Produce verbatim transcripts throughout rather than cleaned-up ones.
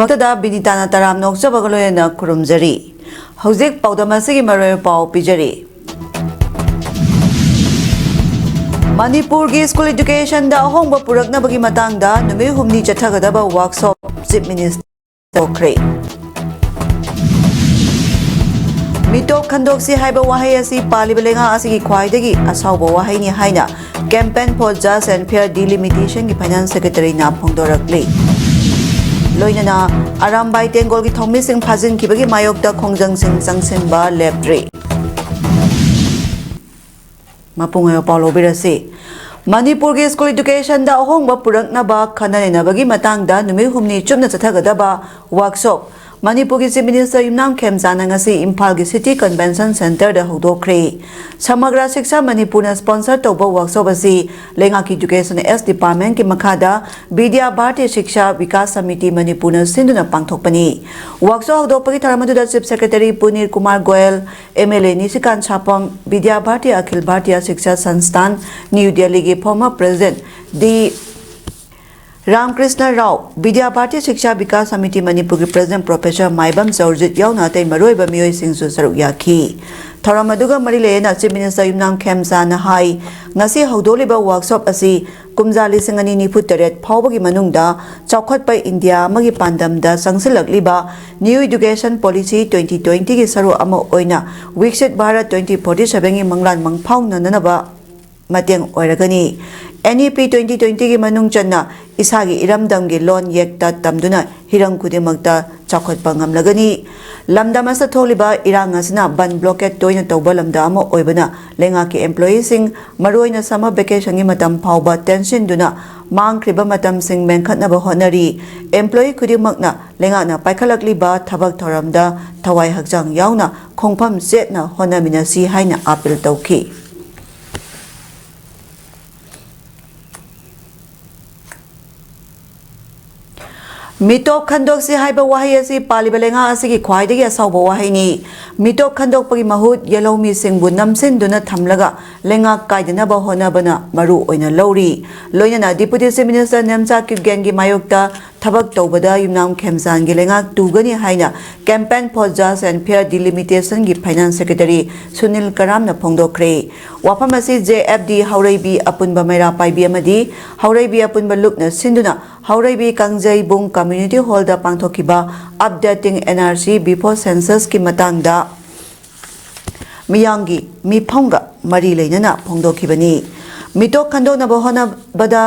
ꯃꯛꯇꯗ ꯕꯤꯅꯤꯇꯥꯅ ꯇꯔꯥꯝꯅ ꯑꯣꯛꯆꯕꯒ ꯂꯣꯏꯅꯅ ꯈꯨꯔꯨꯝꯖꯔꯤ꯫ ꯍꯧꯖꯤꯛ ꯄꯥꯎꯗꯝ ꯑꯁꯤꯒꯤ ꯃꯔꯣꯏ ꯄꯥꯎ ꯄꯤꯖꯔꯤ꯫ ꯃꯅꯤꯄꯨꯔꯒꯤ ꯁ꯭ꯀꯨꯜ ꯏꯗꯨꯀꯦꯁꯟꯗ ꯑꯍꯣꯡꯕ ꯄꯨꯔꯛꯅꯕꯒꯤ ꯃꯇꯥꯡꯗ ꯅꯨꯃꯤꯠ ꯍꯨꯝꯅꯤ ꯆꯠꯊꯒꯗꯕ ꯋꯥꯔꯛꯁꯣꯞ ꯆꯤꯐ ꯃꯤꯅꯤꯁꯇꯔ ꯇꯧꯈ꯭ꯔꯦ꯫ ꯃꯤꯇꯣꯞ ꯈꯟꯗꯣꯛꯁꯤ ꯍꯥꯏꯕ ꯋꯥꯍꯩ ꯑꯁꯤ ꯄꯥꯜꯂꯤꯕ ꯂꯩꯉꯥꯛ ꯑꯁꯤꯒꯤ ꯈ꯭ꯋꯥꯏꯗꯒꯤ ꯑꯁꯥꯎꯕ ꯋꯥꯍꯩꯅꯤ ꯍꯥꯏꯅ Campaign for Just and Fair Delimitation ꯒꯤ ꯐꯥꯏꯅꯥꯟꯁ ꯁꯦꯀ꯭ꯔꯦꯇꯔꯤꯅ ꯐꯣꯡꯗꯣꯔꯛꯂꯤ꯫ ꯂꯣꯏꯅꯅ ꯑꯔꯥꯝꯕꯥꯏ ꯇꯦꯡꯒꯣꯜꯒꯤ ꯊꯧꯃꯤꯁꯤꯡ ꯐꯥꯖꯤꯟꯈꯤꯕꯒꯤ ꯃꯥꯌꯣꯛꯇ ꯈꯣꯡꯖꯪꯁꯤꯡ ꯆꯪꯁꯤꯟꯕ ꯂꯦꯞꯇ꯭ꯔꯤ꯫ ꯃꯄꯨꯡ ꯑꯣꯏꯕ ꯄꯥꯎ ꯂꯧꯕꯤꯔꯁꯤ꯫ ꯃꯅꯤꯄꯨꯔꯒꯤ ꯁ꯭ꯀꯨꯜ ꯏꯗꯨꯀꯦꯁꯟꯗ ꯑꯍꯣꯡꯕ ꯄꯨꯔꯛꯅꯕ ꯈꯟꯅ ꯅꯩꯅꯕꯒꯤ ꯃꯇꯥꯡꯗ ꯅꯨꯃꯤꯠ ꯍꯨꯝꯅꯤ ꯆꯨꯞꯅ ꯆꯠꯊꯒꯗꯕ ꯋꯥꯔꯛꯁꯣꯞ ꯃꯅꯤꯄꯨꯔꯒꯤ ꯆꯤꯐ ꯃꯤꯅꯤꯁꯇꯔ ꯌꯨꯝꯅꯥꯝ ꯈꯦꯝꯆꯥꯅ ꯉꯁꯤ ꯏꯝꯐꯥꯜꯒꯤ ꯁꯤꯇꯤ ꯀꯟꯚꯦꯟꯁꯟ ꯁꯦꯟꯇꯔꯗ ꯍꯧꯗꯣꯛꯈ꯭ꯔꯦ꯫ ꯁꯃꯒ꯭ꯔ ꯁꯤꯛꯁꯥ ꯃꯅꯤꯄꯨꯔꯅ ꯁ꯭ꯄꯣꯟꯁꯔ ꯇꯧꯕ ꯋꯥꯔꯛꯁꯣꯞ ꯑꯁꯤ ꯂꯩꯉꯥꯛꯀꯤ ꯏꯗꯨꯀꯦꯁꯟ ꯑꯦꯁ ꯗꯤꯄꯥꯔꯠꯃꯦꯟꯠꯀꯤ ꯃꯈꯥꯗ ꯕꯤꯗ꯭ꯌꯥ ꯚꯥꯔꯇꯤ ꯁꯤꯛꯁꯥ ꯕꯤꯀꯥꯁ ꯁꯃꯤꯇꯤ ꯃꯅꯤꯄꯨꯔꯅ ꯁꯤꯟꯗꯨꯅ ꯄꯥꯡꯊꯣꯛꯄꯅꯤ꯫ ꯋꯥꯔꯛꯁꯣꯞ ꯍꯧꯗꯣꯛꯄꯒꯤ ꯊꯧꯔꯝ ꯑꯗꯨꯗ chief secretary Puneet Kumar Goyal, M L A Nishikant Sapam, Vidya Bharati Akhil Bharatiya Shiksha Sansthan, new ꯗꯦꯜꯂꯤꯒꯤ former president D Ramakrishna Rao, Vidya Bharati Shiksha Vikas Samiti ꯃꯅꯤꯄꯨꯔꯒꯤ ꯄ꯭ꯔꯦꯁꯤꯗꯦꯟꯠ ꯄ꯭ꯔꯣꯐꯦꯁꯔ ꯃꯥꯏꯕꯝ ꯆꯧꯔꯖꯤꯠ ꯌꯥꯎꯅ ꯑꯇꯩ ꯃꯔꯨꯑꯣꯏꯕ ꯃꯤꯑꯣꯏꯁꯤꯡꯁꯨ ꯁꯔꯨꯛ ꯌꯥꯈꯤ꯫ ꯊꯧꯔꯝ ꯑꯗꯨꯒ ꯃꯔꯤ ꯂꯩꯅꯅ ꯆꯤꯐ ꯃꯤꯅꯤꯁꯇꯔ ꯌꯨꯝꯅꯥꯝ ꯈꯦꯝꯆꯥꯅ ꯍꯥꯏ, ꯉꯁꯤ ꯍꯧꯗꯣꯛꯂꯤꯕ ꯋꯥꯔꯛꯁꯣꯞ ꯑꯁꯤ ꯀꯨꯝꯖꯥ ꯂꯤꯁꯤꯡ ꯑꯅꯤ ꯅꯤꯐꯨ ꯇꯔꯦꯠ ꯐꯥꯎꯕꯒꯤ ꯃꯅꯨꯡꯗ ꯆꯥꯎꯈꯠꯄ ꯏꯟꯗꯤꯌꯥ ꯑꯃꯒꯤ ꯄꯥꯟꯗꯝꯗ ꯆꯪꯁꯤꯜꯂꯛꯂꯤꯕ New Education Policy twenty twenty ꯒꯤ ꯁꯔꯨꯛ ꯑꯃ ꯑꯣꯏꯅ ꯋꯤꯛꯁꯤꯠ ꯚꯥꯔꯠ twenty forty seven ꯒꯤ ꯃꯪꯂꯥꯟ ꯃꯪꯐꯥꯎꯅꯅꯅꯕ ꯃꯇꯦꯡ ꯑꯣꯏꯔꯒꯅꯤ꯫ N E P twenty twenty ꯒꯤ ꯃꯅꯨꯡ ꯆꯟꯅ ꯏꯁꯥꯒꯤ ꯏꯔꯝꯗꯝꯒꯤ ꯂꯣꯟ ꯌꯦꯛꯇ ꯇꯝꯗꯨꯅ ꯍꯤꯔꯝ ꯈꯨꯗꯤꯡꯃꯛꯇ ꯆꯥꯎꯈꯠꯄ ꯉꯝꯂꯒꯅꯤ꯫ ꯂꯝꯗꯝ ꯑꯁꯤꯗ ꯊꯣꯛꯂꯤꯕ ꯏꯔꯥꯡ ꯑꯁꯤꯅ ꯕꯟ ꯕ꯭ꯂꯣꯀꯦꯠ ꯇꯣꯏꯅ ꯇꯧꯕ ꯂꯝꯗꯝ ꯑꯃ ꯑꯣꯏꯕꯅ ꯂꯩꯉꯥꯛꯀꯤ employee ꯁꯤꯡ ꯃꯔꯨꯑꯣꯏꯅ summer vacation ꯒꯤ ꯃꯇꯝ ꯐꯥꯎꯕ ꯇꯦꯟꯁꯤꯟꯗꯨꯅ ꯃꯥꯡꯈ꯭ꯔꯤꯕ ꯃꯇꯝꯁꯤꯡ ꯃꯦꯟꯈꯠꯅꯕ ꯍꯣꯠꯅꯔꯤ꯫ Employee ꯈꯨꯗꯤꯡꯃꯛꯅ ꯂꯩꯉꯥꯛꯅ ꯄꯥꯏꯈꯠꯂꯛꯂꯤꯕ ꯊꯕꯛ ꯊꯧꯔꯝꯗ ꯊꯋꯥꯏ ꯍꯛꯆꯥꯡ ꯌꯥꯎꯅ ꯈꯣꯡꯐꯝ ꯆꯦꯠꯅ ꯍꯣꯠꯅꯃꯤꯟꯅꯁꯤ ꯍꯥꯏꯅ ꯑꯥꯄꯤꯜ ꯇꯧꯈꯤ꯫ ꯃꯤꯇꯣꯞ ꯈꯟꯗꯣꯛꯁꯤ ꯍꯥꯏꯕ ꯋꯥꯍꯩ ꯑꯁꯤ ꯄꯥꯜꯂꯤꯕ ꯂꯩꯉꯥꯛ ꯑꯁꯤꯒꯤ ꯈ꯭ꯋꯥꯏꯗꯒꯤ ꯑꯁꯥꯎꯕ ꯋꯥꯍꯩꯅꯤ꯫ ꯃꯤꯇꯣꯞ ꯈꯟꯗꯣꯛꯄꯒꯤ ꯃꯍꯨꯠ ꯌꯦꯜꯍꯧꯃꯤꯁꯤꯡꯕꯨ ꯅꯝꯁꯤꯟꯗꯨꯅ ꯊꯝꯂꯒ ꯂꯩꯉꯥꯛ ꯀꯥꯏꯗꯅꯕ ꯍꯣꯠꯅꯕꯅ ꯃꯔꯨ ꯑꯣꯏꯅ ꯂꯧꯔꯤ꯫ ꯂꯣꯏꯅꯅ Deputy Chief Minister ꯅꯦꯝꯆꯥ ꯀꯤꯞꯒꯦꯟꯒꯤ ꯃꯥꯌꯣꯛꯇ ꯊꯕꯛ ꯇꯧꯕꯗ ꯌꯨꯝꯅꯥꯝ ꯈꯦꯝꯆꯥꯟꯒꯤ ꯂꯩꯉꯥꯛ ꯇꯨꯒꯅꯤ ꯍꯥꯏꯅ Campaign for Just and Fair Delimitationꯒꯤ Finance Secretary Sunil ꯀꯔꯥꯝꯅ ꯐꯣꯡꯗꯣꯛꯈ꯭ꯔꯦ꯫ ꯋꯥꯐꯝ ꯑꯁꯤ J F D ꯍꯧꯔꯩꯕꯤ ꯑꯄꯨꯟꯕ ꯃꯩꯔꯥ ꯄꯥꯏꯕꯤ ꯑꯃꯗꯤ ꯍꯧꯔꯩꯕꯤ ꯑꯄꯨꯟꯕ ꯂꯨꯞꯅ ꯁꯤꯟꯗꯨꯅ ꯍꯧꯔꯩꯕꯤ ꯀꯥꯡꯖꯩꯕꯨꯡ Community Hallꯗ ꯄꯥꯡꯊꯣꯛꯈꯤꯕ Updating N R C Before Censusꯀꯤ ꯃꯇꯥꯡꯗ ꯃꯤꯌꯥꯝꯒꯤ ꯃꯤꯐꯝꯒ ꯃꯔꯤ ꯂꯩꯅꯅ ꯐꯣꯡꯗꯣꯛꯈꯤꯕꯅꯤ꯫ ꯃꯤꯇꯣꯞ ꯈꯟꯗꯣꯛꯅꯕ ꯍꯣꯠꯅꯕꯗ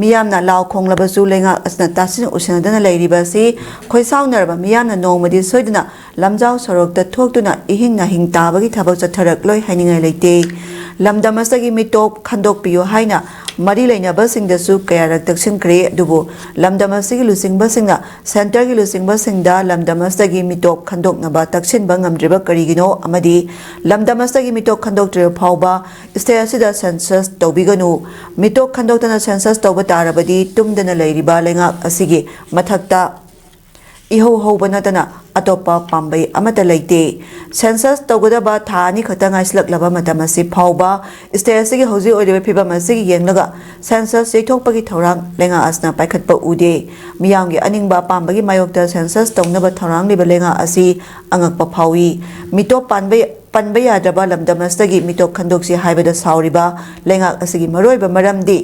ꯃꯤꯌꯥꯝꯅ ꯂꯥꯎ ꯈꯣꯡꯂꯕꯁꯨ ꯂꯩꯉꯥꯛ ꯑꯁꯤꯅ ꯇꯥꯁꯤꯟ ꯎꯁꯤꯟꯅꯗꯅ ꯂꯩꯔꯤꯕ ꯑꯁꯤ ꯈꯣꯏꯁꯥꯎꯅꯔꯕ ꯃꯤꯌꯥꯝꯅ ꯅꯣꯡꯃꯗꯤ ꯁꯣꯏꯗꯅ ꯂꯝꯖꯥꯎ ꯁꯣꯔꯣꯛꯇ ꯊꯣꯛꯇꯨꯅ ꯏꯍꯤꯡ ꯅꯥꯍꯤꯡ ꯇꯥꯕꯒꯤ ꯊꯕꯛ ꯆꯠꯊꯔꯛꯂꯣꯏ ꯍꯥꯏꯅꯤꯡꯉꯥꯏ ꯂꯩꯇꯦ꯫ ꯂꯝꯗꯝ ꯑꯁꯤꯒꯤ ꯃꯤꯇꯣꯞ ꯈꯟꯗꯣꯛꯄꯤꯌꯨ ꯍꯥꯏꯅ ꯃꯔꯤ ꯂꯩꯅꯕꯁꯤꯡꯗꯁꯨ ꯀꯌꯥꯔꯛ ꯇꯛꯁꯤꯟꯈ꯭ꯔꯦ, ꯑꯗꯨꯕꯨ ꯂꯝꯗꯝ ꯑꯁꯤꯒꯤ ꯂꯨꯆꯤꯡꯕꯁꯤꯡꯅ ꯁꯦꯟꯇꯔꯒꯤ ꯂꯨꯆꯤꯡꯕꯁꯤꯡꯗ ꯂꯝꯗꯝ ꯑꯁꯤꯗꯒꯤ ꯃꯤꯇꯣꯞ ꯈꯟꯗꯣꯛꯅꯕ ꯇꯛꯁꯤꯟꯕ ꯉꯝꯗ꯭ꯔꯤꯕ ꯀꯔꯤꯒꯤꯅꯣ ꯑꯃꯗꯤ ꯂꯝꯗꯝ ꯑꯁꯤꯗꯒꯤ ꯃꯤꯇꯣꯞ ꯈꯟꯗꯣꯛꯇ꯭ꯔꯤꯕ ꯐꯥꯎꯕ state ꯑꯁꯤꯗ census ꯇꯧꯕꯤꯒꯅꯨ, ꯃꯤꯇꯣꯞ ꯈꯟꯗꯣꯛꯇꯅ census ꯇꯧꯕ ꯇꯥꯔꯕꯗꯤ ꯇꯨꯝꯗꯅ ꯂꯩꯔꯤꯕ ꯂꯩꯉꯥꯛ ꯑꯁꯤꯒꯤ ꯃꯊꯛꯇ ꯏꯍꯧ ꯍꯧꯕ ꯅꯠꯇꯅ ꯑꯇꯣꯞꯄ ꯄꯥꯝꯕꯩ ꯑꯃꯠꯇ ꯂꯩꯇꯦ꯫ Census ꯇꯧꯒꯗꯕ ꯊꯥ ꯑꯅꯤ ꯈꯛꯇ ꯉꯥꯏꯁꯤꯜꯂꯛꯂꯕ ꯃꯇꯝ ꯑꯁꯤ ꯐꯥꯎꯕ state ꯑꯁꯤꯒꯤ ꯍꯧꯖꯤꯛ ꯑꯣꯏꯔꯤꯕ ꯐꯤꯕꯝ ꯑꯁꯤꯒꯤ ꯌꯦꯡꯂꯒ census ꯌꯩꯊꯣꯛꯄꯒꯤ ꯊꯧꯔꯥꯡ ꯂꯩꯉꯥꯛ ꯑꯁꯤꯅ ꯄꯥꯏꯈꯠꯄ ꯎꯗꯦ꯫ ꯃꯤꯌꯥꯝꯒꯤ ꯑꯅꯤꯡꯕ ꯑꯄꯥꯝꯕꯒꯤ ꯃꯥꯌꯣꯛꯇ census ꯇꯧꯅꯕ ꯊꯧꯔꯥꯡꯂꯤꯕ ꯂꯩꯉꯥꯛ ꯑꯁꯤ ꯑꯉꯛꯄ ꯐꯥꯎꯏ꯫ ꯃꯤꯇꯣꯞ ꯄꯥꯟꯕ ꯄꯟꯕ ꯌꯥꯗ꯭ꯔꯕ ꯂꯝꯗꯝ ꯑꯁꯤꯗꯒꯤ ꯃꯤꯇꯣꯞ ꯈꯟꯗꯣꯛꯁꯤ ꯍꯥꯏꯕꯗ ꯁꯥꯎꯔꯤꯕ ꯂꯩꯉꯥꯛ ꯑꯁꯤꯒꯤ ꯃꯔꯨꯑꯣꯏꯕ ꯃꯔꯝꯗꯤ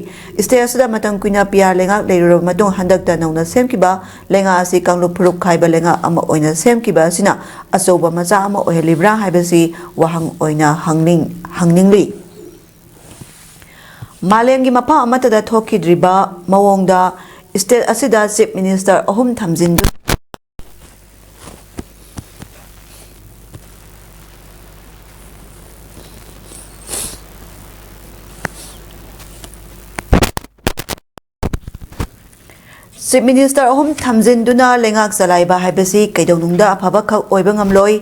state ꯑꯁꯤꯗ ꯃꯇꯝ ꯀꯨꯏꯅ P R ꯂꯩꯉꯥꯛ ꯂꯩꯔꯨꯔꯕ ꯃꯇꯨꯡ ꯍꯟꯗꯛꯇ ꯅꯧꯅ ꯁꯦꯝꯈꯤꯕ ꯂꯩꯉꯥꯛ ꯑꯁꯤ ꯀꯥꯡꯂꯨꯞ ꯐꯨꯔꯨꯞ ꯈꯥꯏꯕ ꯂꯩꯉꯥꯛ ꯑꯃ ꯑꯣꯏꯅ ꯁꯦꯝꯈꯤꯕ ꯑꯁꯤꯅ ꯑꯆꯧꯕ ꯃꯆꯥ ꯑꯃ ꯑꯣꯏꯍꯜꯂꯤꯕ꯭ꯔꯥ ꯍꯥꯏꯕꯁꯤ ꯋꯥꯍꯪ ꯑꯣꯏꯅ ꯍꯪꯅꯤꯡ-, ꯍꯪꯅꯤꯡꯂꯤ꯫ ꯃꯥꯂꯦꯝꯒꯤ ꯃꯐꯝ ꯑꯃꯠꯇꯗ ꯊꯣꯛꯈꯤꯗ꯭ꯔꯤꯕ ꯃꯑꯣꯡꯗ state ꯑꯁꯤꯗ Chief Minister ꯑꯍꯨꯝ ꯊꯝꯖꯤꯟꯗꯨꯅ Chief Minister ꯑꯍꯨꯝ ꯊꯝꯖꯤꯟꯗꯨꯅ ꯂꯩꯉꯥꯛ ꯆꯂꯥꯏꯕ ꯍꯥꯏꯕꯁꯤ ꯀꯩꯗꯧꯅꯨꯡꯗ ꯑꯐꯕ ꯈꯛ ꯑꯣꯏꯕ ꯉꯝꯂꯣꯏ꯫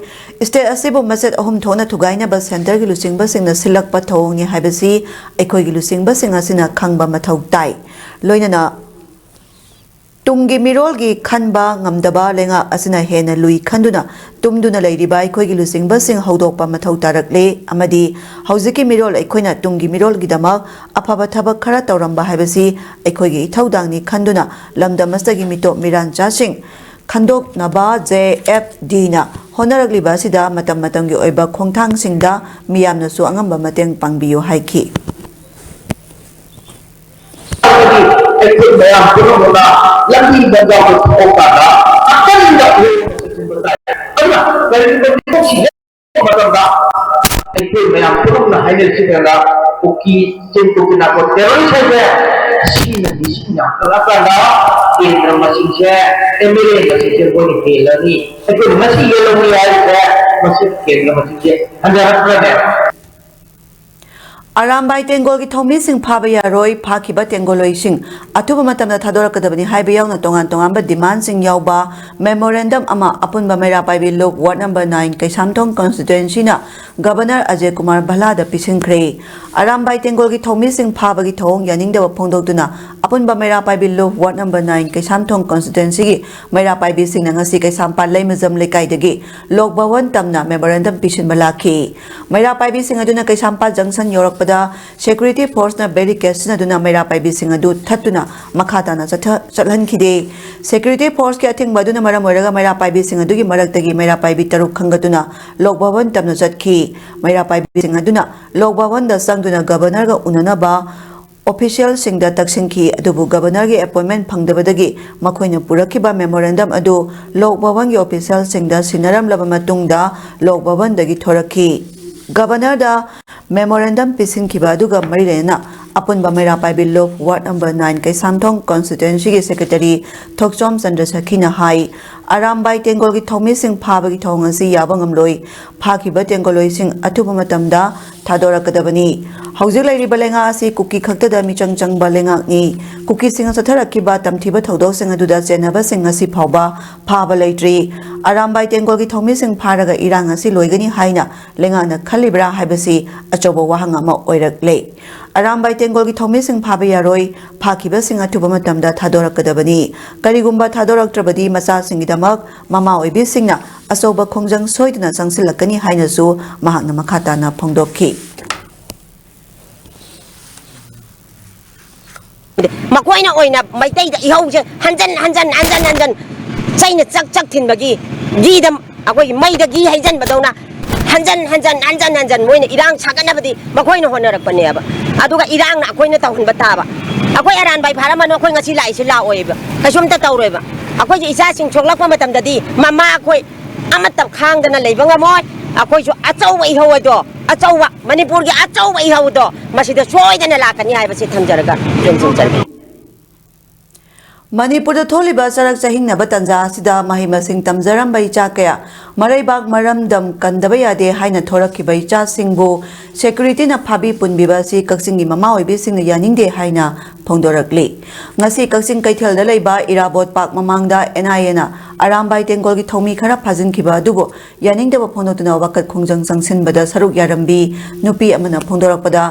State ꯑꯁꯤꯕꯨ ꯃꯆꯦꯠ ꯑꯍꯨꯝ ꯊꯣꯛꯅ ꯊꯨꯒꯥꯏꯅꯕ centreꯒꯤ ꯂꯨꯆꯤꯡꯕꯁꯤꯡꯅ ꯁꯤꯜꯂꯛꯄ ꯊꯧꯑꯣꯡꯅꯤ ꯍꯥꯏꯕꯁꯤ ꯑꯩꯈꯣꯏꯒꯤ ꯂꯨꯆꯤꯡꯕꯁꯤꯡ ꯑꯁꯤꯅ ꯈꯪꯕ ꯃꯊꯧ ꯇꯥꯏ꯫ ꯂꯣꯏꯅꯅ ꯇꯨꯡꯒꯤ ꯃꯤꯔꯣꯜꯒꯤ ꯈꯟꯕ ꯉꯝꯗꯕ ꯂꯩꯉꯥꯛ ꯑꯁꯤꯅ ꯍꯦꯟꯅ ꯂꯨꯏ ꯈꯟꯗꯨꯅ ꯇꯨꯝꯗꯨꯅ ꯂꯩꯔꯤꯕ ꯑꯩꯈꯣꯏꯒꯤ ꯂꯨꯆꯤꯡꯕꯁꯤꯡ ꯍꯧꯗꯣꯛꯄ ꯃꯊꯧ ꯇꯥꯔꯛꯂꯦ ꯑꯃꯗꯤ ꯍꯧꯖꯤꯛꯀꯤ ꯃꯤꯔꯣꯜ ꯑꯩꯈꯣꯏꯅ ꯇꯨꯡꯒꯤ ꯃꯤꯔꯣꯜꯒꯤꯗꯃꯛ ꯑꯐꯕ ꯊꯕꯛ ꯈꯔ ꯇꯧꯔꯝꯕ ꯍꯥꯏꯕꯁꯤ ꯑꯩꯈꯣꯏꯒꯤ ꯏꯊꯧꯗꯥꯡꯅꯤ ꯈꯟꯗꯨꯅ ꯂꯝꯗꯝ ꯑꯁꯤꯗꯒꯤ ꯃꯤꯇꯣꯞ ꯃꯤꯔꯥꯟꯆꯥꯁꯤꯡ ꯈꯟꯗꯣꯛꯅꯕ JFDꯅ ꯍꯣꯠꯅꯔꯛꯂꯤꯕ ꯑꯁꯤꯗ ꯃꯇꯝ ꯃꯇꯝꯒꯤ ꯑꯣꯏꯕ ꯈꯣꯡꯊꯥꯡꯁꯤꯡꯗ ꯃꯤꯌꯥꯝꯅꯁꯨ ꯑꯉꯝꯕ ꯃꯇꯦꯡ ꯄꯥꯡꯕꯤꯌꯨ ꯍꯥꯏꯈꯤ꯫ ꯑꯩꯈꯣꯏ ꯃꯌꯥꯝ ꯄꯨꯝꯅꯃꯛꯅ ꯂꯝꯕꯤ ꯂꯝꯖꯥꯎꯗ ꯊꯣꯛꯄ ꯀꯥꯟꯗ ꯑꯀꯟꯕ ꯆꯦꯛꯁꯤꯟꯕ ꯇꯥꯏ꯫ ꯑꯗꯨꯅ ꯀꯔꯤꯒꯨꯝꯕ ꯃꯤꯀꯨꯞꯁꯤꯡ ꯃꯇꯝꯗ ꯑꯩꯈꯣꯏ ꯃꯌꯥꯝ ꯄꯨꯝꯅꯃꯛꯅ ꯍꯥꯏꯅꯔꯤꯁꯤꯗꯅ ꯀꯨꯀꯤ ꯆꯤꯡ ꯀꯨꯀꯤ ꯅꯥꯀꯣ terrorist ꯍꯥꯏꯁꯦ ꯁꯤꯅ ꯃꯤꯁꯤꯡ ꯌꯥꯝꯈꯠꯂꯛꯑꯀꯥꯟꯗ ꯀꯦꯟꯗ꯭ꯔ ꯃꯁꯤꯡꯁꯦ MLA ꯃꯁꯤꯡꯁꯦ ꯃꯣꯏꯅ ꯍꯦꯜꯂꯅꯤ꯫ ꯑꯩꯈꯣꯏꯅ ꯃꯁꯤ ꯌꯦꯜꯍꯧꯅꯤ ꯍꯥꯏꯔꯤꯁꯦ ꯃꯁꯤ ꯀꯦꯟꯗ꯭ꯔ ꯃꯁꯤꯡꯁꯦ ꯍꯟꯊꯔꯛꯇ꯭ꯔꯅꯦ꯫ ꯑꯔꯥꯝꯕꯥꯏ ꯇꯦꯡꯒꯣꯜꯒꯤ ꯊꯧꯃꯤꯁꯤꯡ ꯐꯥꯕ ꯌꯥꯔꯣꯏ, ꯐꯥꯈꯤꯕ ꯇꯦꯡꯒꯣꯜꯂꯣꯏꯁꯤꯡ ꯑꯊꯨꯕ ꯃꯇꯝꯗ ꯊꯥꯗꯣꯔꯛꯀꯗꯕꯅꯤ ꯍꯥꯏꯕ ꯌꯥꯎꯅ ꯇꯣꯉꯥꯟ ꯇꯣꯉꯥꯟꯕ demandꯁꯤꯡ ꯌꯥꯎꯕ memorandum ꯑꯃ ꯑꯄꯨꯟꯕ ꯃꯩꯔꯥ ꯄꯥꯏꯕꯤ ꯂꯣꯛ ward number nine Keishamthong constituencyꯅ Governor Ajay Kumar ꯚꯜꯂꯥꯗ ꯄꯤꯁꯤꯟꯈ꯭ꯔꯦ꯫ Arambai ꯇꯦꯡꯒꯣꯜꯒꯤ ꯊꯧꯃꯤꯁꯤꯡ ꯐꯥꯕꯒꯤ ꯊꯧꯑꯣꯡ ꯌꯥꯅꯤꯡꯗꯕ ꯐꯣꯡꯗꯣꯛꯇꯨꯅ ꯑꯄꯨꯟꯕ ꯃꯩꯔꯥ ꯄꯥꯏꯕꯤ ꯂꯣꯛ ward number nine ꯀꯩꯁꯥꯝꯊꯣꯡ constituencyꯒꯤ ꯃꯩꯔꯥ ꯄꯥꯏꯕꯤꯁꯤꯡꯅ ꯉꯁꯤ ꯀꯩꯁꯥꯝꯄꯥꯠ ꯂꯩꯃꯖꯝ ꯂꯩꯀꯥꯏꯗꯒꯤ ꯂꯣꯛ ꯚꯋꯟ ꯇꯝꯅ memorandum ꯄꯤꯁꯤꯟꯕ ꯂꯥꯛꯈꯤ꯫ ꯃꯩꯔꯥ ꯄꯥꯏꯕꯤꯁꯤꯡ ꯑꯗꯨꯅ ꯀꯩꯁꯥꯝꯄꯥꯠ junction ꯌꯧꯔꯛꯄꯗ security forceꯅ barricade ꯁꯤꯖꯤꯟꯅꯗꯨꯅ ꯃꯩꯔꯥ ꯄꯥꯏꯕꯤꯁꯤꯡ ꯑꯗꯨ ꯊꯠꯇꯨꯅ ꯃꯈꯥ ꯇꯥꯅ ꯆꯠꯊ-, ꯆꯠꯍꯟꯈꯤꯗꯦ꯫ Security forceꯀꯤ ꯑꯊꯤꯡꯕ ꯑꯗꯨꯅ ꯃꯔꯝ ꯑꯣꯏꯔꯒ ꯃꯩꯔꯥ ꯄꯥꯏꯕꯤꯁꯤꯡ ꯑꯗꯨꯒꯤ ꯃꯔꯛꯇꯒꯤ ꯃꯩꯔꯥ ꯄꯥꯏꯕꯤ ꯇꯔꯨꯛ ꯈꯟꯒꯠꯇꯨꯅ ꯂꯣꯛ ꯚꯋꯟ ꯇꯝꯅ ꯆꯠꯈꯤ꯫ ꯃꯩꯔꯥ ꯄꯥꯏꯕꯤꯁꯤꯡ ꯑꯗꯨꯅ ꯂꯣꯛ ꯚꯋꯟꯗ ꯆꯪꯗꯨꯅ Governorꯒ ꯎꯅꯅꯕ officialꯁꯤꯡꯗ ꯇꯛꯁꯤꯟꯈꯤ, ꯑꯗꯨꯕꯨ Governorꯒꯤ appointment ꯐꯪꯗꯕꯗꯒꯤ ꯃꯈꯣꯏꯅ ꯄꯨꯔꯛꯈꯤꯕ memorandum ꯑꯗꯨ ꯂꯣꯛ ꯚꯋꯟꯒꯤ officialꯁꯤꯡꯗ ꯁꯤꯟꯅꯔꯝꯂꯕ ꯃꯇꯨꯡꯗ ꯂꯣꯛ ꯚꯋꯟꯗꯒꯤ ꯊꯣꯔꯛꯈꯤ꯫ Governorꯗ memorandum ꯄꯤꯁꯤꯟꯈꯤꯕ ꯑꯗꯨꯒ ꯃꯔꯤ ꯂꯩꯅꯅ ꯑꯄꯨꯟꯕ ꯃꯩꯔꯥ ꯄꯥꯏꯕꯤ ꯂꯣꯛ ward number nine Keishamthong constituencyꯒꯤ secretary ꯊꯣꯛꯆꯣꯝ ꯆꯟꯗ꯭ꯔ ꯁꯈꯤꯅ ꯍꯥꯏ, ꯑꯔꯥꯝꯕꯥꯏ ꯇꯦꯡꯒꯣꯜꯒꯤ ꯊꯧꯃꯤꯁꯤꯡ ꯐꯥꯕꯒꯤ ꯊꯧꯑꯣꯡ ꯑꯁꯤ ꯌꯥꯕ ꯉꯝꯂꯣꯏ꯫ ꯐꯥꯈꯤꯕ ꯇꯦꯡꯒꯣꯜꯂꯣꯏꯁꯤꯡ ꯑꯊꯨꯕ ꯃꯇꯝꯗ ꯊꯥꯗꯣꯔꯛꯀꯗꯕꯅꯤ꯫ ꯍꯧꯖꯤꯛ ꯂꯩꯔꯤꯕ ꯂꯩꯉꯥꯛ ꯑꯁꯤ ꯀꯨꯀꯤ ꯈꯛꯇꯗ ꯃꯤꯆꯪ ꯆꯪꯕ ꯂꯩꯉꯥꯛꯅꯤ꯫ ꯀꯨꯀꯤꯁꯤꯡꯅ ꯆꯠꯊꯔꯛꯈꯤꯕ ꯇꯝꯊꯤꯕ ꯊꯧꯗꯣꯛꯁꯤꯡ ꯑꯗꯨꯗ ꯆꯦꯟꯅꯕꯁꯤꯡ ꯉꯁꯤ ꯐꯥꯎꯕ ꯐꯥꯕ ꯂꯩꯇ꯭ꯔꯤ꯫ ꯑꯔꯥꯝꯕꯥꯏ ꯇꯦꯡꯒꯣꯜꯒꯤ ꯊꯧꯃꯤꯁꯤꯡ ꯐꯥꯔꯒ ꯏꯔꯥꯡ ꯑꯁꯤ ꯂꯣꯏꯒꯅꯤ ꯍꯥꯏꯅ ꯂꯩꯉꯥꯛꯅ ꯈꯜꯂꯤꯕ꯭ꯔꯥ ꯍꯥꯏꯕꯁꯤ ꯑꯆꯧꯕ ꯋꯥꯍꯪ ꯑꯃ ꯑꯣꯏꯔꯛꯂꯦ꯫ ꯑꯔꯥꯝꯕꯥꯏ ꯇꯦꯡꯒꯣꯜꯒꯤ ꯊꯧꯃꯤꯁꯤꯡ ꯐꯥꯕ ꯌꯥꯔꯣꯏ, ꯐꯥꯈꯤꯕꯁꯤꯡ ꯑꯊꯨꯕ ꯃꯇꯝꯗ ꯊꯥꯗꯣꯔꯛꯀꯗꯕꯅꯤ꯫ ꯀꯔꯤꯒꯨꯝꯕ ꯊꯥꯗꯣꯔꯛꯇ꯭ꯔꯕꯗꯤ ꯃꯆꯥꯁꯤꯡꯒꯤꯗꯃꯛ ꯃꯃꯥ ꯑꯣꯏꯕꯤꯁꯤꯡꯅ ꯑꯆꯧꯕ ꯈꯣꯡꯖꯪ ꯁꯣꯏꯗꯅ ꯆꯪꯁꯤꯜꯂꯛꯀꯅꯤ ꯍꯥꯏꯅꯁꯨ ꯃꯍꯥꯛꯅ ꯃꯈꯥ ꯇꯥꯅ ꯐꯣꯡꯗꯣꯛꯈꯤ꯫ ꯃꯈꯣꯏꯅ ꯑꯣꯏꯅ ꯃꯩꯇꯩꯗ ꯏꯍꯧꯁꯦ ꯍꯟꯖꯟ ꯍꯟꯖꯟ ꯍꯟꯖꯟ ꯍꯟꯖꯟ ꯆꯩꯅ ꯆꯛ ꯆꯛ ꯊꯤꯟꯕꯒꯤ ꯒꯤꯗ ꯑꯩꯈꯣꯏꯒꯤ ꯃꯩꯗ ꯘꯤ ꯍꯩꯖꯟꯕꯗꯧꯅ ꯍꯟꯖꯟ ꯍꯟꯖꯟ ꯍꯟꯖꯟ ꯍꯟꯖꯟ ꯃꯣꯏꯅ ꯏꯔꯥꯡ ꯁꯥꯒꯠꯅꯕꯗꯤ ꯃꯈꯣꯏꯅ ꯍꯣꯠꯅꯔꯛꯄꯅꯦꯕ꯫ ꯑꯗꯨꯒ ꯏꯔꯥꯡꯅ ꯑꯩꯈꯣꯏꯅ ꯇꯧꯍꯟꯕ ꯇꯥꯕ꯫ ꯑꯩꯈꯣꯏ ꯑꯔꯥꯟꯕꯥꯏ ꯐꯥꯔꯝꯃꯅꯨ, ꯑꯩꯈꯣꯏ ꯉꯁꯤ ꯂꯥꯛꯏꯁꯤ ꯂꯥꯛꯑꯣꯏꯕ, ꯀꯩꯁꯨꯝꯇ ꯇꯧꯔꯣꯏꯕ꯫ ꯑꯩꯈꯣꯏꯒꯤ ꯏꯆꯥꯁꯤꯡ ꯁꯣꯛꯂꯛꯄ ꯃꯇꯝꯗꯗꯤ ꯃꯃꯥ ꯑꯩꯈꯣꯏ ꯑꯃꯠꯇ ꯈꯥꯡꯗꯅ ꯂꯩꯕ ꯉꯝꯃꯣꯏ꯫ ꯑꯩꯈꯣꯏꯁꯨ ꯑꯆꯧꯕ ꯏꯍꯧ ꯑꯗꯣ, ꯑꯆꯧꯕ, ꯃꯅꯤꯄꯨꯔꯒꯤ ꯑꯆꯧꯕ ꯏꯍꯧꯗꯣ ꯃꯁꯤꯗ ꯁꯣꯏꯗꯅ ꯂꯥꯛꯀꯅꯤ ꯍꯥꯏꯕꯁꯤ ꯊꯝꯖꯔꯒ ꯇꯦꯟꯁꯤꯟꯖꯔꯒꯦ꯫ ꯃꯅꯤꯄꯨꯔꯗ ꯊꯣꯛꯂꯤꯕ ꯆꯔꯛ ꯆꯍꯤꯡꯅꯕ ꯇꯥꯟꯖꯥ ꯑꯁꯤꯗ ꯃꯍꯩ ꯃꯁꯤꯡ ꯇꯝꯖꯔꯝꯕ ꯏꯆꯥ ꯀꯌꯥ ꯃꯔꯩꯕꯥꯛ ꯃꯔꯝꯗꯝ ꯀꯟꯗꯕ ꯌꯥꯗꯦ ꯍꯥꯏꯅ ꯊꯣꯔꯛꯈꯤꯕ ꯏꯆꯥꯁꯤꯡꯕꯨ ꯁꯦꯀ꯭ꯌꯨꯔꯤꯇꯤꯅ ꯐꯥꯕꯤ ꯄꯨꯟꯕꯤꯕ ꯑꯁꯤ ꯀꯛꯆꯤꯡꯒꯤ ꯃꯃꯥ ꯑꯣꯏꯕꯤꯁꯤꯡꯅ ꯌꯥꯅꯤꯡꯗꯦ ꯍꯥꯏꯅ ꯐꯣꯡꯗꯣꯔꯛꯂꯤ꯫ ꯉꯁꯤ ꯀꯛꯆꯤꯡ ꯀꯩꯊꯦꯜꯗ ꯂꯩꯕ ꯏꯔꯥꯕꯣꯠ ꯄꯥꯔꯛ ꯃꯃꯥꯡꯗ ꯑꯦꯟ ꯑꯥꯏ ꯑꯦꯅ ꯑꯔꯥꯝꯕꯥꯏ ꯇꯦꯡꯒꯣꯜꯒꯤ ꯊꯧꯃꯤ ꯈꯔ ꯐꯥꯖꯤꯟꯈꯤꯕ ꯑꯗꯨꯕꯨ ꯌꯥꯅꯤꯡꯗꯕ ꯐꯣꯡꯗꯣꯛꯇꯨꯅ ꯋꯥꯀꯠ ꯈꯣꯡꯖꯪ ꯆꯪꯁꯤꯟꯕꯗ ꯁꯔꯨꯛ ꯌꯥꯔꯝꯕꯤ ꯅꯨꯄꯤ ꯑꯃꯅ ꯐꯣꯡꯗꯣꯔꯛꯄꯗ,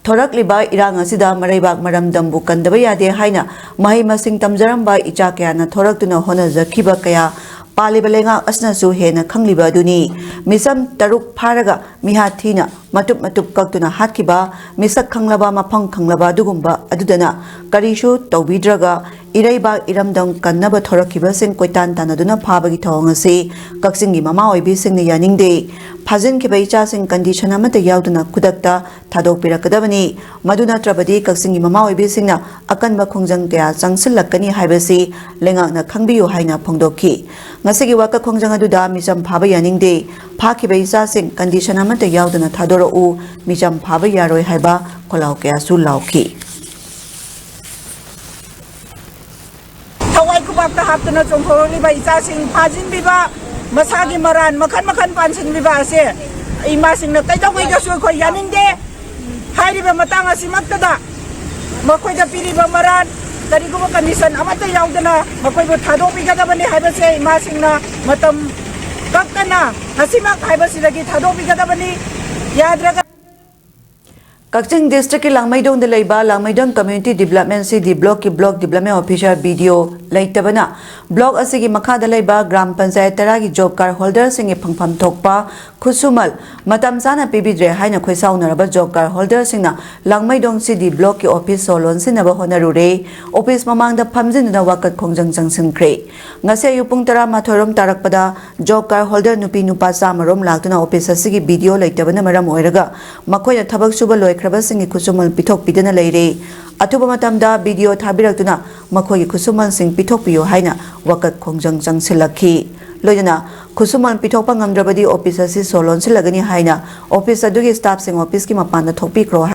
ꯊꯣꯔꯛꯂꯤꯕ ꯏꯔꯥꯡ ꯑꯁꯤꯗ ꯃꯔꯩꯕꯥꯛ ꯃꯔꯝꯗꯝꯕꯨ ꯀꯟꯗꯕ ꯌꯥꯗꯦ ꯍꯥꯏꯅ ꯃꯍꯩ ꯃꯁꯤꯡ ꯇꯝꯖꯔꯝꯕ ꯏꯆꯥ ꯀꯌꯥꯅ ꯊꯣꯔꯛꯇꯨꯅ ꯍꯣꯠꯅꯖꯈꯤꯕ ꯀꯌꯥ ꯄꯥꯜꯂꯤꯕ ꯂꯩꯉꯥꯛ ꯑꯁꯤꯅꯁꯨ ꯍꯦꯟꯅ ꯈꯪꯂꯤꯕ ꯑꯗꯨꯅꯤ꯫ ꯃꯤꯆꯝ ꯇꯔꯨꯛ ꯐꯥꯔꯒ ꯃꯤꯍꯥꯠ ꯊꯤꯅ ꯃꯇꯨꯞ ꯃꯇꯨꯞ ꯀꯛꯇꯨꯅ ꯍꯥꯠꯈꯤꯕ, ꯃꯤꯁꯛ ꯈꯪꯂꯕ, ꯃꯐꯝ ꯈꯪꯂꯕ ꯑꯗꯨꯒꯨꯝꯕ ꯑꯗꯨꯗꯅ ꯀꯔꯤꯁꯨ ꯇꯧꯕꯤꯗ꯭ꯔꯒ ꯏꯔꯩꯕꯥꯛ ꯏꯔꯝꯗꯝ ꯀꯟꯅꯕ ꯊꯣꯔꯛꯈꯤꯕꯁꯤꯡ ꯀꯣꯏꯇꯥꯟ ꯇꯥꯟꯅꯗꯨꯅ ꯐꯥꯕꯒꯤ ꯊꯧꯑꯣꯡ ꯑꯁꯤ ꯀꯛꯆꯤꯡꯒꯤ ꯃꯃꯥ ꯑꯣꯏꯕꯤꯁꯤꯡꯅ ꯌꯥꯅꯤꯡꯗꯦ꯫ ꯐꯥꯖꯤꯟꯈꯤꯕ ꯏꯆꯥꯁꯤꯡ ꯀꯟꯗꯤꯁꯟ ꯑꯃꯠꯇ ꯌꯥꯎꯗꯅ ꯈꯨꯗꯛꯇ ꯊꯥꯗꯣꯛꯄꯤꯔꯛꯀꯗꯕꯅꯤ꯫ ꯃꯗꯨ ꯅꯠꯇ꯭ꯔꯕꯗꯤ ꯀꯛꯆꯤꯡꯒꯤ ꯃꯃꯥ ꯑꯣꯏꯕꯤꯁꯤꯡꯅ ꯑꯀꯟꯕ ꯈꯣꯡꯖꯪ ꯀꯌꯥ ꯆꯪꯁꯤꯜꯂꯛꯀꯅꯤ ꯍꯥꯏꯕꯁꯤ ꯂꯩꯉꯥꯛꯅ ꯈꯪꯕꯤꯌꯨ ꯍꯥꯏꯅ ꯐꯣꯡꯗꯣꯛꯈꯤ꯫ ꯉꯁꯤꯒꯤ ꯋꯥꯀꯠ ꯈꯣꯡꯖꯪ ꯑꯗꯨꯗ ꯃꯤꯆꯝ ꯐꯥꯕ ꯌꯥꯅꯤꯡꯗꯦ, ꯐꯥꯈꯤꯕ ꯏꯆꯥꯁꯤꯡ ꯀꯟꯗꯤꯁꯟ ꯑꯃꯠꯇ ꯌꯥꯎꯗꯅ ꯊꯥꯗꯣꯔꯛꯎ, ꯃꯤꯆꯝ ꯐꯥꯕ ꯌꯥꯔꯣꯏ ꯍꯥꯏꯕ ꯈꯣꯜꯂꯥꯎ ꯀꯌꯥꯁꯨ ꯂꯥꯎꯈꯤ꯫ ꯊꯋꯥꯏ ꯈꯨꯕꯥꯛꯇ ꯍꯥꯞꯇꯨꯅ ꯆꯣꯡꯊꯣꯔꯛꯂꯤꯕ ꯏꯆꯥꯁꯤꯡ ꯐꯥꯖꯤꯟꯕꯤꯕ, ꯃꯁꯥꯒꯤ ꯃꯔꯥꯟ ꯃꯈꯜ ꯃꯈꯜ ꯄꯥꯟꯁꯤꯟꯕꯤꯕ ꯑꯁꯦ ꯏꯃꯥꯁꯤꯡꯅ ꯀꯩꯗꯧꯉꯩꯗꯁꯨ ꯑꯩꯈꯣꯏ ꯌꯥꯅꯤꯡꯗꯦ꯫ ꯍꯥꯏꯔꯤꯕ ꯃꯇꯥꯡ ꯑꯁꯤꯃꯛꯇꯗ ꯃꯈꯣꯏꯗ ꯄꯤꯔꯤꯕ ꯃꯔꯥꯟ ꯀꯔꯤꯒꯨꯝꯕ ꯀꯟꯗꯤꯁꯟ ꯑꯃꯠꯇ ꯌꯥꯎꯗꯅ ꯃꯈꯣꯏꯕꯨ ꯊꯥꯗꯣꯛꯄꯤꯒꯗꯕꯅꯤ ꯍꯥꯏꯕꯁꯦ ꯏꯃꯥꯁꯤꯡꯅ ꯃꯇꯝ ꯀꯛꯇꯅ ꯉꯁꯤꯃꯛ ꯍꯥꯏꯕꯁꯤꯗꯒꯤ ꯊꯥꯗꯣꯛꯄꯤꯒꯗꯕꯅꯤ꯫ ꯌꯥꯗ꯭ꯔꯒ ꯀꯛꯆꯤꯡ ꯗꯤꯁꯇ꯭ꯔꯤꯛꯀꯤ ꯂꯥꯡꯃꯩꯗꯣꯡꯗ ꯂꯩꯕ ꯂꯥꯡꯃꯩꯗꯣꯡ ꯀꯝꯃ꯭ꯌꯨꯅꯤꯇꯤ ꯗꯤꯕꯂꯞꯃꯦꯟ ꯁꯤ ꯗꯤ ꯕ꯭ꯂꯣꯛꯀꯤ block development officer, B D O, ꯂꯩꯇꯕꯅ ꯕ꯭ꯂꯣꯛ ꯑꯁꯤꯒꯤ ꯃꯈꯥꯗ ꯂꯩꯕ ꯒ꯭ꯔꯥꯝ ꯄꯟꯆꯥꯌꯠ ꯇꯔꯥꯒꯤ ꯖꯣꯕ ꯀꯥꯔꯗ ꯍꯣꯜꯗꯔꯁꯤꯡꯒꯤ ꯐꯪꯐꯝ ꯊꯣꯛꯄ ꯈꯨꯠꯁꯨꯃꯜ ꯃꯇꯝ ꯆꯥꯅ ꯄꯤꯕꯤꯗ꯭ꯔꯦ ꯍꯥꯏꯅ ꯈꯣꯏꯁꯥꯎꯅꯔꯕ ꯖꯣꯕ ꯀꯥꯔꯗ ꯍꯣꯜꯗꯔꯁꯤꯡꯅ ꯂꯥꯡꯃꯩꯗꯣꯡ ꯁꯤ ꯗꯤ ꯕ꯭ꯂꯣꯛꯀꯤ ꯑꯣꯐꯤꯁ ꯁꯣ ꯂꯣꯟꯁꯤꯟꯅꯕ ꯍꯣꯠꯅꯔꯨꯔꯦ꯫ ꯑꯣꯐꯤꯁ ꯃꯃꯥꯡꯗ ꯐꯝꯖꯤꯟꯗꯨꯅ ꯋꯥꯀꯠ ꯈꯣꯡꯖꯪ ꯆꯪꯁꯤꯟꯈ꯭ꯔꯦ꯫ ꯉꯁꯤ ꯑꯌꯨꯛ ꯄꯨꯡ ꯇꯔꯥꯃꯥꯊꯣꯏ ꯔꯣꯝ ꯇꯥꯔꯛꯄꯗ ꯖꯣꯕ ꯀꯥꯔꯗ ꯍꯣꯜꯗꯔ ꯅꯨꯄꯤ ꯅꯨꯄꯥ ꯆꯥꯝꯃ ꯔꯣꯝ ꯂꯥꯛꯇꯨꯅ ꯑꯣꯐꯤꯁ ꯑꯁꯤꯒꯤ ꯕꯤ ꯗꯤ ꯑꯣ ꯂꯩꯇꯕꯅ ꯃꯔꯝ ꯑꯣꯏꯔꯒ ꯃꯈꯣꯏꯅ ꯊꯕꯛ ꯁꯨꯕ ꯂꯣꯏꯈ꯭ꯔꯕꯁꯤꯡꯒꯤ ꯈꯨꯠꯁꯨꯃꯜ ꯄꯤꯊꯣꯛꯄꯤꯗꯅ ꯂꯩꯔꯦ꯫ ꯑꯊꯨꯕ ꯃꯇꯝꯗ ꯕꯤ ꯗꯤ ꯑꯣ ꯊꯥꯕꯤꯔꯛꯇꯨꯅ ꯃꯈꯣꯏꯒꯤ ꯈꯨꯠꯁꯨꯃꯜꯁꯤꯡ ꯄꯤꯊꯣꯛꯄꯤꯌꯨ ꯍꯥꯏꯅ ꯋꯥꯀꯠ ꯈꯣꯡꯖꯪ ꯆꯪꯁꯤꯜꯂꯛꯈꯤ꯫ ꯂꯣꯏꯅꯅ ꯈꯨꯠꯁꯨꯃꯜ ꯄꯤꯊꯣꯛꯄ ꯉꯝꯗ꯭ꯔꯕꯗꯤ ꯑꯣꯐꯤꯁ ꯑꯁꯤ ꯁꯣ ꯂꯣꯟꯁꯤꯜꯂꯒꯅꯤ ꯍꯥꯏꯅ ꯑꯣꯐꯤꯁ ꯑꯗꯨꯒꯤ ꯁ꯭ꯇꯥꯐꯁꯤꯡ ꯑꯣꯐꯤꯁꯀꯤ ꯃꯄꯥꯟꯗ ꯊꯣꯛꯄꯤꯈ꯭ꯔꯣ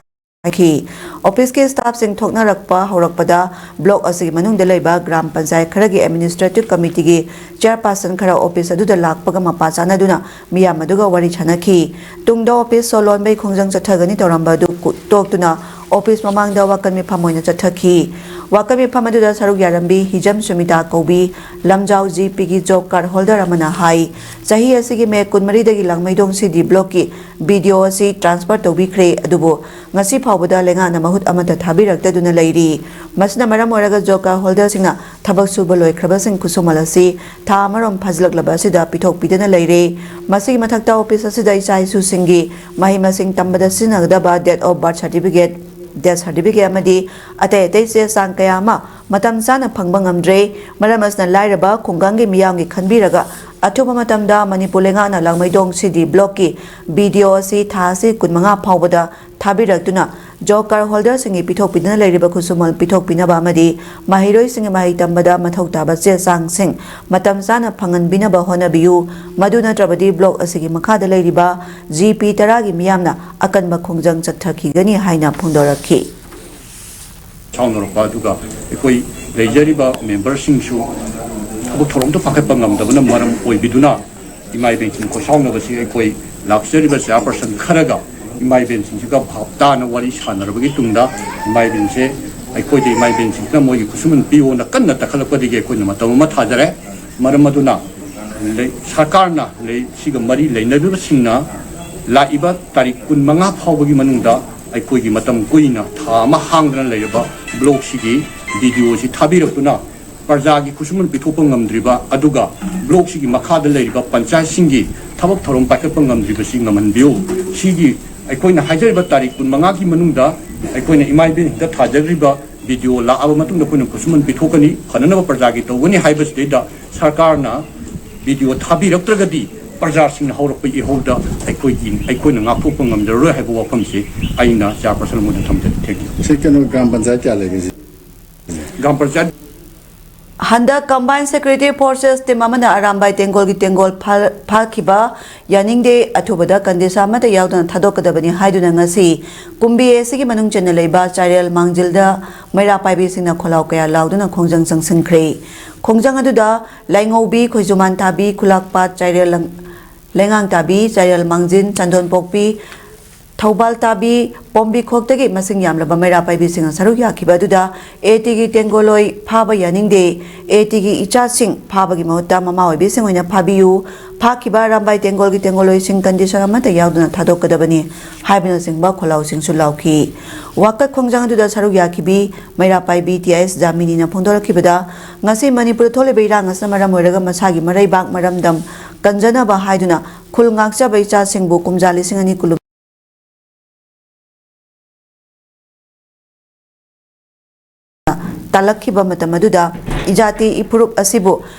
ꯍꯥꯏꯈꯤ꯫ ꯑꯣꯐꯤꯁꯀꯤ ꯁ꯭ꯇꯥꯐꯁꯤꯡ ꯊꯣꯛꯅꯔꯛꯄ ꯍꯧꯔꯛꯄꯗ ꯕ꯭ꯂꯣꯛ ꯑꯁꯤꯒꯤ ꯃꯅꯨꯡꯗ ꯂꯩꯕ ꯒ꯭ꯔꯥꯝ ꯄꯟꯆꯥꯌꯠ ꯈꯔꯒꯤ ꯑꯦꯗꯃꯤꯅꯤꯁꯇ꯭ꯔꯦꯇꯤꯚ ꯀꯃꯤꯇꯤꯒꯤ ꯆꯤꯌꯔꯄꯥꯔꯁꯟ ꯈꯔ ꯑꯣꯐꯤꯁ ꯑꯗꯨꯗ ꯂꯥꯛꯄꯒ ꯃꯄꯥ ꯆꯥꯅꯗꯨꯅ ꯃꯤꯌꯥꯝ ꯑꯗꯨꯒ ꯋꯥꯔꯤ ꯁꯥꯅꯈꯤ꯫ ꯇꯨꯡꯗ ꯑꯣꯐꯤꯁ ꯁꯣ ꯂꯣꯟꯕꯩ ꯈꯣꯡꯖꯪ ꯆꯠꯊꯒꯅꯤ ꯇꯧꯔꯝꯕ ꯑꯗꯨ ꯀꯨ-, ꯇꯣꯛꯇꯨꯅ ꯑꯣꯐꯤꯁ ꯃꯃꯥꯡꯗ ꯋꯥꯀꯠ ꯃꯤꯐꯝ ꯑꯣꯏꯅ ꯆꯠꯊꯈꯤ꯫ ꯋꯥꯀꯠ ꯃꯤꯐꯝ ꯑꯗꯨꯗ ꯁꯔꯨꯛ ꯌꯥꯔꯝꯕꯤ ꯍꯤꯖꯝ ꯁꯨꯃꯤꯇꯥ ꯀꯧꯕꯤ ꯂꯝꯖꯥꯎ ꯖꯤ ꯄꯤꯒꯤ ꯖꯣꯕ ꯀꯥꯔꯗ ꯍꯣꯜꯗꯔ ꯑꯃꯅ ꯍꯥꯏ, ꯆꯍꯤ ꯑꯁꯤꯒꯤ ꯃꯦ ꯀꯨꯟꯃꯔꯤꯗꯒꯤ ꯂꯥꯡꯃꯩꯗꯣꯡ ꯁꯤ ꯗꯤ ꯕ꯭ꯂꯣꯛꯀꯤ ꯕꯤ ꯗꯤ ꯑꯣ ꯑꯁꯤ ꯇ꯭ꯔꯥꯟꯁꯐꯔ ꯇꯧꯕꯤꯈ꯭ꯔꯦ, ꯑꯗꯨꯕꯨ ꯉꯁꯤ ꯐꯥꯎꯕꯗ ꯂꯩꯉꯥꯛꯅ ꯃꯍꯨꯠ ꯑꯃꯠꯇ ꯊꯥꯕꯤꯔꯛꯇꯗꯨꯅ ꯂꯩꯔꯤ꯫ ꯃꯁꯤꯅ ꯃꯔꯝ ꯑꯣꯏꯔꯒ ꯖꯣꯕ ꯀꯥꯔꯗ ꯍꯣꯜꯗꯔꯁꯤꯡꯅ ꯊꯕꯛ ꯁꯨꯕ ꯂꯣꯏꯈ꯭ꯔꯕꯁꯤꯡ ꯈꯨꯠꯁꯨꯃꯜ ꯑꯁꯤ ꯊꯥ ꯑꯃꯔꯣꯝ ꯐꯥꯖꯤꯜꯂꯛꯂꯕ ꯑꯁꯤꯗ ꯄꯤꯊꯣꯛꯄꯤꯗꯅ ꯂꯩꯔꯦ꯫ ꯃꯁꯤꯒꯤ ꯃꯊꯛꯇ ꯑꯣꯐꯤꯁ ꯑꯁꯤꯗ ꯏꯆꯥ ꯏꯁꯨꯁꯤꯡꯒꯤ ꯃꯍꯩ ꯃꯁꯤꯡ ꯇꯝꯕꯗ ꯁꯤꯖꯤꯟꯅꯒꯗꯕ date of birth certificate, death certificate ꯑꯃꯗꯤ ꯑꯇꯩ ꯑꯇꯩ ꯆꯦ ꯆꯥꯡ ꯀꯌꯥ ꯑꯃ ꯃꯇꯝ ꯆꯥꯅ ꯐꯪꯕ ꯉꯝꯗ꯭ꯔꯦ꯫ ꯃꯔꯝ ꯑꯁꯤꯅ ꯂꯥꯏꯔꯕ ꯈꯨꯡꯒꯪꯒꯤ ꯃꯤꯌꯥꯝꯒꯤ ꯈꯟꯕꯤꯔꯒ ꯑꯊꯨꯕ ꯃꯇꯝꯗ ꯃꯅꯤꯄꯨꯔ ꯂꯩꯉꯥꯛꯅ ꯂꯥꯡꯃꯩꯗꯣꯡ ꯁꯤ ꯗꯤ ꯕ꯭ꯂꯣꯛꯀꯤ ꯕꯤ ꯗꯤ ꯑꯣ ꯑꯁꯤ ꯊꯥ ꯑꯁꯤ ꯀꯨꯟꯃꯉꯥ ꯐꯥꯎꯕꯗ ꯊꯥꯕꯤꯔꯛꯇꯨꯅ ꯖꯣꯕ ꯀꯥꯔꯗ ꯍꯣꯜꯗꯔꯁꯤꯡꯒꯤ ꯄꯤꯊꯣꯛꯄꯤꯗꯨꯅ ꯂꯩꯔꯤꯕ ꯈꯨꯠꯁꯨꯃꯜ ꯄꯤꯊꯣꯛꯄꯤꯅꯕ ꯑꯃꯗꯤ ꯃꯍꯩꯔꯣꯏꯁꯤꯡꯒꯤ ꯃꯍꯩ ꯇꯝꯕꯗ ꯃꯊꯧ ꯇꯥꯕ ꯆꯦ ꯆꯥꯡꯁꯤꯡ ꯃꯇꯝ ꯆꯥꯅ ꯐꯪꯍꯟꯕꯤꯅꯕ ꯍꯣꯠꯅꯕꯤꯌꯨ꯫ ꯃꯗꯨ ꯅꯠꯇ꯭ꯔꯕꯗꯤ ꯕ꯭ꯂꯣꯛ ꯑꯁꯤꯒꯤ ꯃꯈꯥꯗ ꯂꯩꯔꯤꯕ ꯖꯤ ꯄꯤ ꯇꯔꯥꯒꯤ ꯃꯤꯌꯥꯝꯅ ꯑꯀꯟꯕ ꯈꯣꯡꯖꯪ ꯆꯠꯊꯈꯤꯒꯅꯤ ꯍꯥꯏꯅ ꯐꯣꯡꯗꯣꯔꯛꯈꯤ꯫ ꯁꯥꯎꯅꯔꯛꯄ, ꯑꯗꯨꯒ ꯑꯩꯈꯣꯏ ꯂꯩꯖꯔꯤꯕ ꯃꯦꯝꯕꯔꯁꯤꯡꯁꯨ ꯊꯕꯛ ꯊꯧꯔꯝꯗ ꯄꯥꯡꯈꯠꯄ ꯉꯝꯗꯕꯅ ꯃꯔꯝ ꯑꯣꯏꯕꯤꯗꯨꯅ, ꯏꯃꯥ ꯏꯕꯦꯟꯁꯤꯡ ꯈꯣꯏꯁꯥꯎꯅꯕꯁꯤ ꯑꯩꯈꯣꯏ ꯂꯥꯛꯆꯔꯤꯕ ꯆꯤꯌꯥꯔꯄꯔꯁꯟ ꯈꯔꯒ ꯏꯃꯥ ꯏꯕꯦꯟꯁꯤꯡꯁꯤꯒ ꯚꯥꯞ ꯇꯥꯅ ꯋꯥꯔꯤ ꯁꯥꯟꯅꯔꯕꯒꯤ ꯇꯨꯡꯗ, ꯏꯃꯥ ꯏꯕꯦꯟꯁꯦ ꯑꯩꯈꯣꯏꯗ, ꯏꯃꯥ ꯏꯕꯦꯟꯁꯤꯡꯁꯤꯅ ꯃꯣꯏꯒꯤ ꯈꯨꯠꯁꯨꯃꯟ ꯄꯤꯌꯣꯅ ꯀꯟꯅ ꯇꯛꯈꯠꯂꯛꯄꯗꯒꯤ ꯑꯩꯈꯣꯏꯅ ꯃꯇꯝ ꯑꯃ ꯊꯥꯖꯔꯦ꯫ ꯃꯔꯝ ꯑꯗꯨꯅ ꯂꯩ-, ꯁꯔꯀꯥꯔꯅ ꯂꯩ-, ꯁꯤꯒ ꯃꯔꯤ ꯂꯩꯅꯔꯤꯕꯁꯤꯡꯅ ꯂꯥꯛꯏꯕ ꯇꯥꯔꯤꯛ ꯀꯨꯟꯃꯉꯥ ꯐꯥꯎꯕꯒꯤ ꯃꯅꯨꯡꯗ ꯑꯩꯈꯣꯏꯒꯤ ꯃꯇꯝ ꯀꯨꯏꯅ ꯊꯥ ꯑꯃ ꯍꯥꯡꯗꯅ ꯂꯩꯔꯕ ꯕ꯭ꯂꯣꯛꯁꯤꯒꯤ ꯕꯤ ꯗꯤ ꯑꯣꯁꯤ ꯊꯥꯕꯤꯔꯛꯇꯨꯅ ꯄ꯭ꯔꯖꯥꯒꯤ ꯈꯨꯠꯁꯨꯃꯟ ꯄꯤꯊꯣꯛꯄ ꯉꯝꯗ꯭ꯔꯤꯕ, ꯑꯗꯨꯒ ꯕ꯭ꯂꯣꯛꯁꯤꯒꯤ ꯃꯈꯥꯗ ꯂꯩꯔꯤꯕ ꯄꯟꯆꯥꯌꯠꯁꯤꯡꯒꯤ ꯊꯕꯛ ꯊꯧꯔꯝ ꯄꯥꯏꯈꯠꯄ ꯉꯝꯗ꯭ꯔꯤꯕꯁꯤ ꯉꯝꯍꯟꯕꯤꯌꯨ꯫ ꯁꯤꯒꯤ ꯑꯩꯈꯣꯏꯅ ꯍꯥꯏꯖꯔꯤꯕ ꯇꯥꯔꯤꯛ ꯀꯨꯟꯃꯉꯥꯒꯤ ꯃꯅꯨꯡꯗ ꯑꯩꯈꯣꯏꯅ ꯏꯃꯥ ꯏꯕꯦꯟꯁꯤꯡꯗ ꯊꯥꯖꯔꯤꯕ ꯕꯤ ꯗꯤ ꯑꯣ ꯂꯥꯛꯑꯕ ꯃꯇꯨꯡꯗ ꯑꯩꯈꯣꯏꯅ ꯈꯨꯠꯁꯨꯃꯟ ꯄꯤꯊꯣꯛꯀꯅꯤ, ꯐꯅꯅꯕ ꯄ꯭ꯔꯖꯥꯒꯤ ꯇꯧꯒꯅꯤ ꯍꯥꯏꯕꯁꯤꯗꯩꯗ ꯁꯔꯀꯥꯔꯅ ꯕꯤ ꯗꯤ ꯑꯣ ꯊꯥꯕꯤꯔꯛꯇ꯭ꯔꯒꯗꯤ ꯄ꯭ꯔꯖꯥꯁꯤꯡꯅ ꯍꯧꯔꯛꯄ ꯏꯍꯧꯗ ꯑꯩꯈꯣꯏꯒꯤ, ꯑꯩꯈꯣꯏꯅ ꯉꯥꯛꯊꯣꯛꯄ ꯉꯝꯖꯔꯔꯣꯏ ꯍꯥꯏꯕ ꯋꯥꯐꯝꯁꯤ ꯑꯩꯅ ꯆꯤꯌꯥꯔꯄꯔꯁꯟ ꯃꯣꯏꯗ ꯊꯝꯖꯒꯦ꯫ Thank you꯫ ꯁꯤ ꯀꯩꯅꯣ, ꯒ꯭ꯔꯥꯝ ꯄꯟꯆꯥꯌꯠ ꯀꯌꯥ ꯂꯩꯒꯦ ꯁꯤ? ꯒ꯭ꯔꯥꯝ ꯄꯟꯆꯥꯌꯠ ꯍꯟꯗꯛ Combined Security Forces team ꯑꯃꯅ ꯑꯔꯥꯝꯕꯥꯏ ꯇꯦꯡꯒꯣꯜꯒꯤ ꯇꯦꯡꯒꯣꯜ ꯐꯥ-, ꯐꯥꯈꯤꯕ ꯌꯥꯅꯤꯡꯗꯦ, ꯑꯊꯨꯕꯗ ꯀꯟꯗꯤꯁꯥ ꯑꯃꯠꯇ ꯌꯥꯎꯗꯅ ꯊꯥꯗꯣꯛꯀꯗꯕꯅꯤ ꯍꯥꯏꯗꯨꯅ ꯉꯁꯤ ꯀꯨꯝꯕꯤ ꯑꯦ ꯁꯤꯒꯤ ꯃꯅꯨꯡ ꯆꯟꯅ ꯂꯩꯕ ꯆꯥꯏꯔꯦꯜ ꯃꯥꯡꯖꯤꯜꯗ ꯃꯩꯔꯥ ꯄꯥꯏꯕꯤꯁꯤꯡꯅ ꯈꯣꯜꯂꯥꯎ ꯀꯌꯥ ꯂꯥꯎꯗꯨꯅ ꯈꯣꯡꯖꯪ ꯆꯪꯁꯤꯟꯈ꯭ꯔꯦ꯫ ꯈꯣꯡꯖꯪ ꯑꯗꯨꯗ ꯂꯥꯏꯉꯧꯕꯤ, ꯈꯣꯏꯖꯨꯃꯥꯟ ꯊꯥꯕꯤ, ꯈꯨꯂꯥꯛꯄꯥꯠ, ꯆꯥꯏꯔꯦꯜ ꯂꯪ-, ꯂꯩꯉꯥꯡ ꯇꯥꯕꯤ, ꯆꯥꯏꯔꯦꯜ ꯃꯥꯡꯖꯤꯟ, ꯆꯥꯟꯗꯣꯟ ꯄꯣꯛꯄꯤ, ꯊꯧꯕꯥꯜ ꯇꯥꯕꯤ, ꯄꯣꯝꯕꯤꯈꯣꯛꯇꯒꯤ ꯃꯁꯤꯡ ꯌꯥꯝꯂꯕ ꯃꯩꯔꯥ ꯄꯥꯏꯕꯤꯁꯤꯡꯅ ꯁꯔꯨꯛ ꯌꯥꯈꯤꯕ ꯑꯗꯨꯗ ꯑꯦ ꯇꯤꯒꯤ ꯇꯦꯡꯒꯣꯜꯂꯣꯏ ꯐꯥꯕ ꯌꯥꯅꯤꯡꯗꯦ, ꯑꯦ ꯇꯤꯒꯤ ꯏꯆꯥꯁꯤꯡ ꯐꯥꯕꯒꯤ ꯃꯍꯨꯠꯇ ꯃꯃꯥ ꯑꯣꯏꯕꯤꯁꯤꯡ ꯑꯣꯏꯅ ꯐꯥꯕꯤꯌꯨ, ꯐꯥꯈꯤꯕ ꯑꯔꯥꯝꯕꯥꯏ ꯇꯦꯡꯒꯣꯜꯒꯤ ꯇꯦꯡꯒꯣꯜꯂꯣꯏꯁꯤꯡ ꯀꯟꯗꯤꯁꯟ ꯑꯃꯠꯇ ꯌꯥꯎꯗꯅ ꯊꯥꯗꯣꯛꯀꯗꯕꯅꯤ ꯍꯥꯏꯕꯅꯆꯤꯡꯕ ꯈꯣꯜꯂꯥꯎꯁꯤꯡꯁꯨ ꯂꯥꯎꯈꯤ꯫ ꯋꯥꯀꯠ ꯈꯣꯡꯖꯪ ꯑꯗꯨꯗ ꯁꯔꯨꯛ ꯌꯥꯈꯤꯕꯤ ꯃꯩꯔꯥ ꯄꯥꯏꯕꯤ ꯇꯤ ꯑꯥꯏ ꯑꯦꯁ ꯖꯥꯃꯤꯅꯤꯅ ꯐꯣꯡꯗꯣꯔꯛꯈꯤꯕꯗ, ꯉꯁꯤ ꯃꯅꯤꯄꯨꯔꯗ ꯊꯣꯛꯂꯤꯕ ꯏꯔꯥꯡ ꯑꯁꯤꯅ ꯃꯔꯝ ꯑꯣꯏꯔꯒ ꯃꯁꯥꯒꯤ ꯃꯔꯩꯕꯥꯛ ꯃꯔꯝꯗꯝ ꯀꯟꯖꯅꯕ ꯍꯥꯏꯗꯨꯅ ꯈꯨꯜ ꯉꯥꯛꯆꯕ ꯏꯆꯥꯁꯤꯡꯕꯨ ꯀꯨꯝꯖꯥ ꯂꯤꯁꯤꯡ ꯑꯅꯤ ꯀꯨꯟ ꯇꯥꯂꯛꯈꯤꯕ ꯃꯇꯝ ꯑꯗꯨꯗ ꯏꯖꯥꯇꯤ ꯏꯐꯨꯔꯨꯞ ꯑꯁꯤꯕꯨ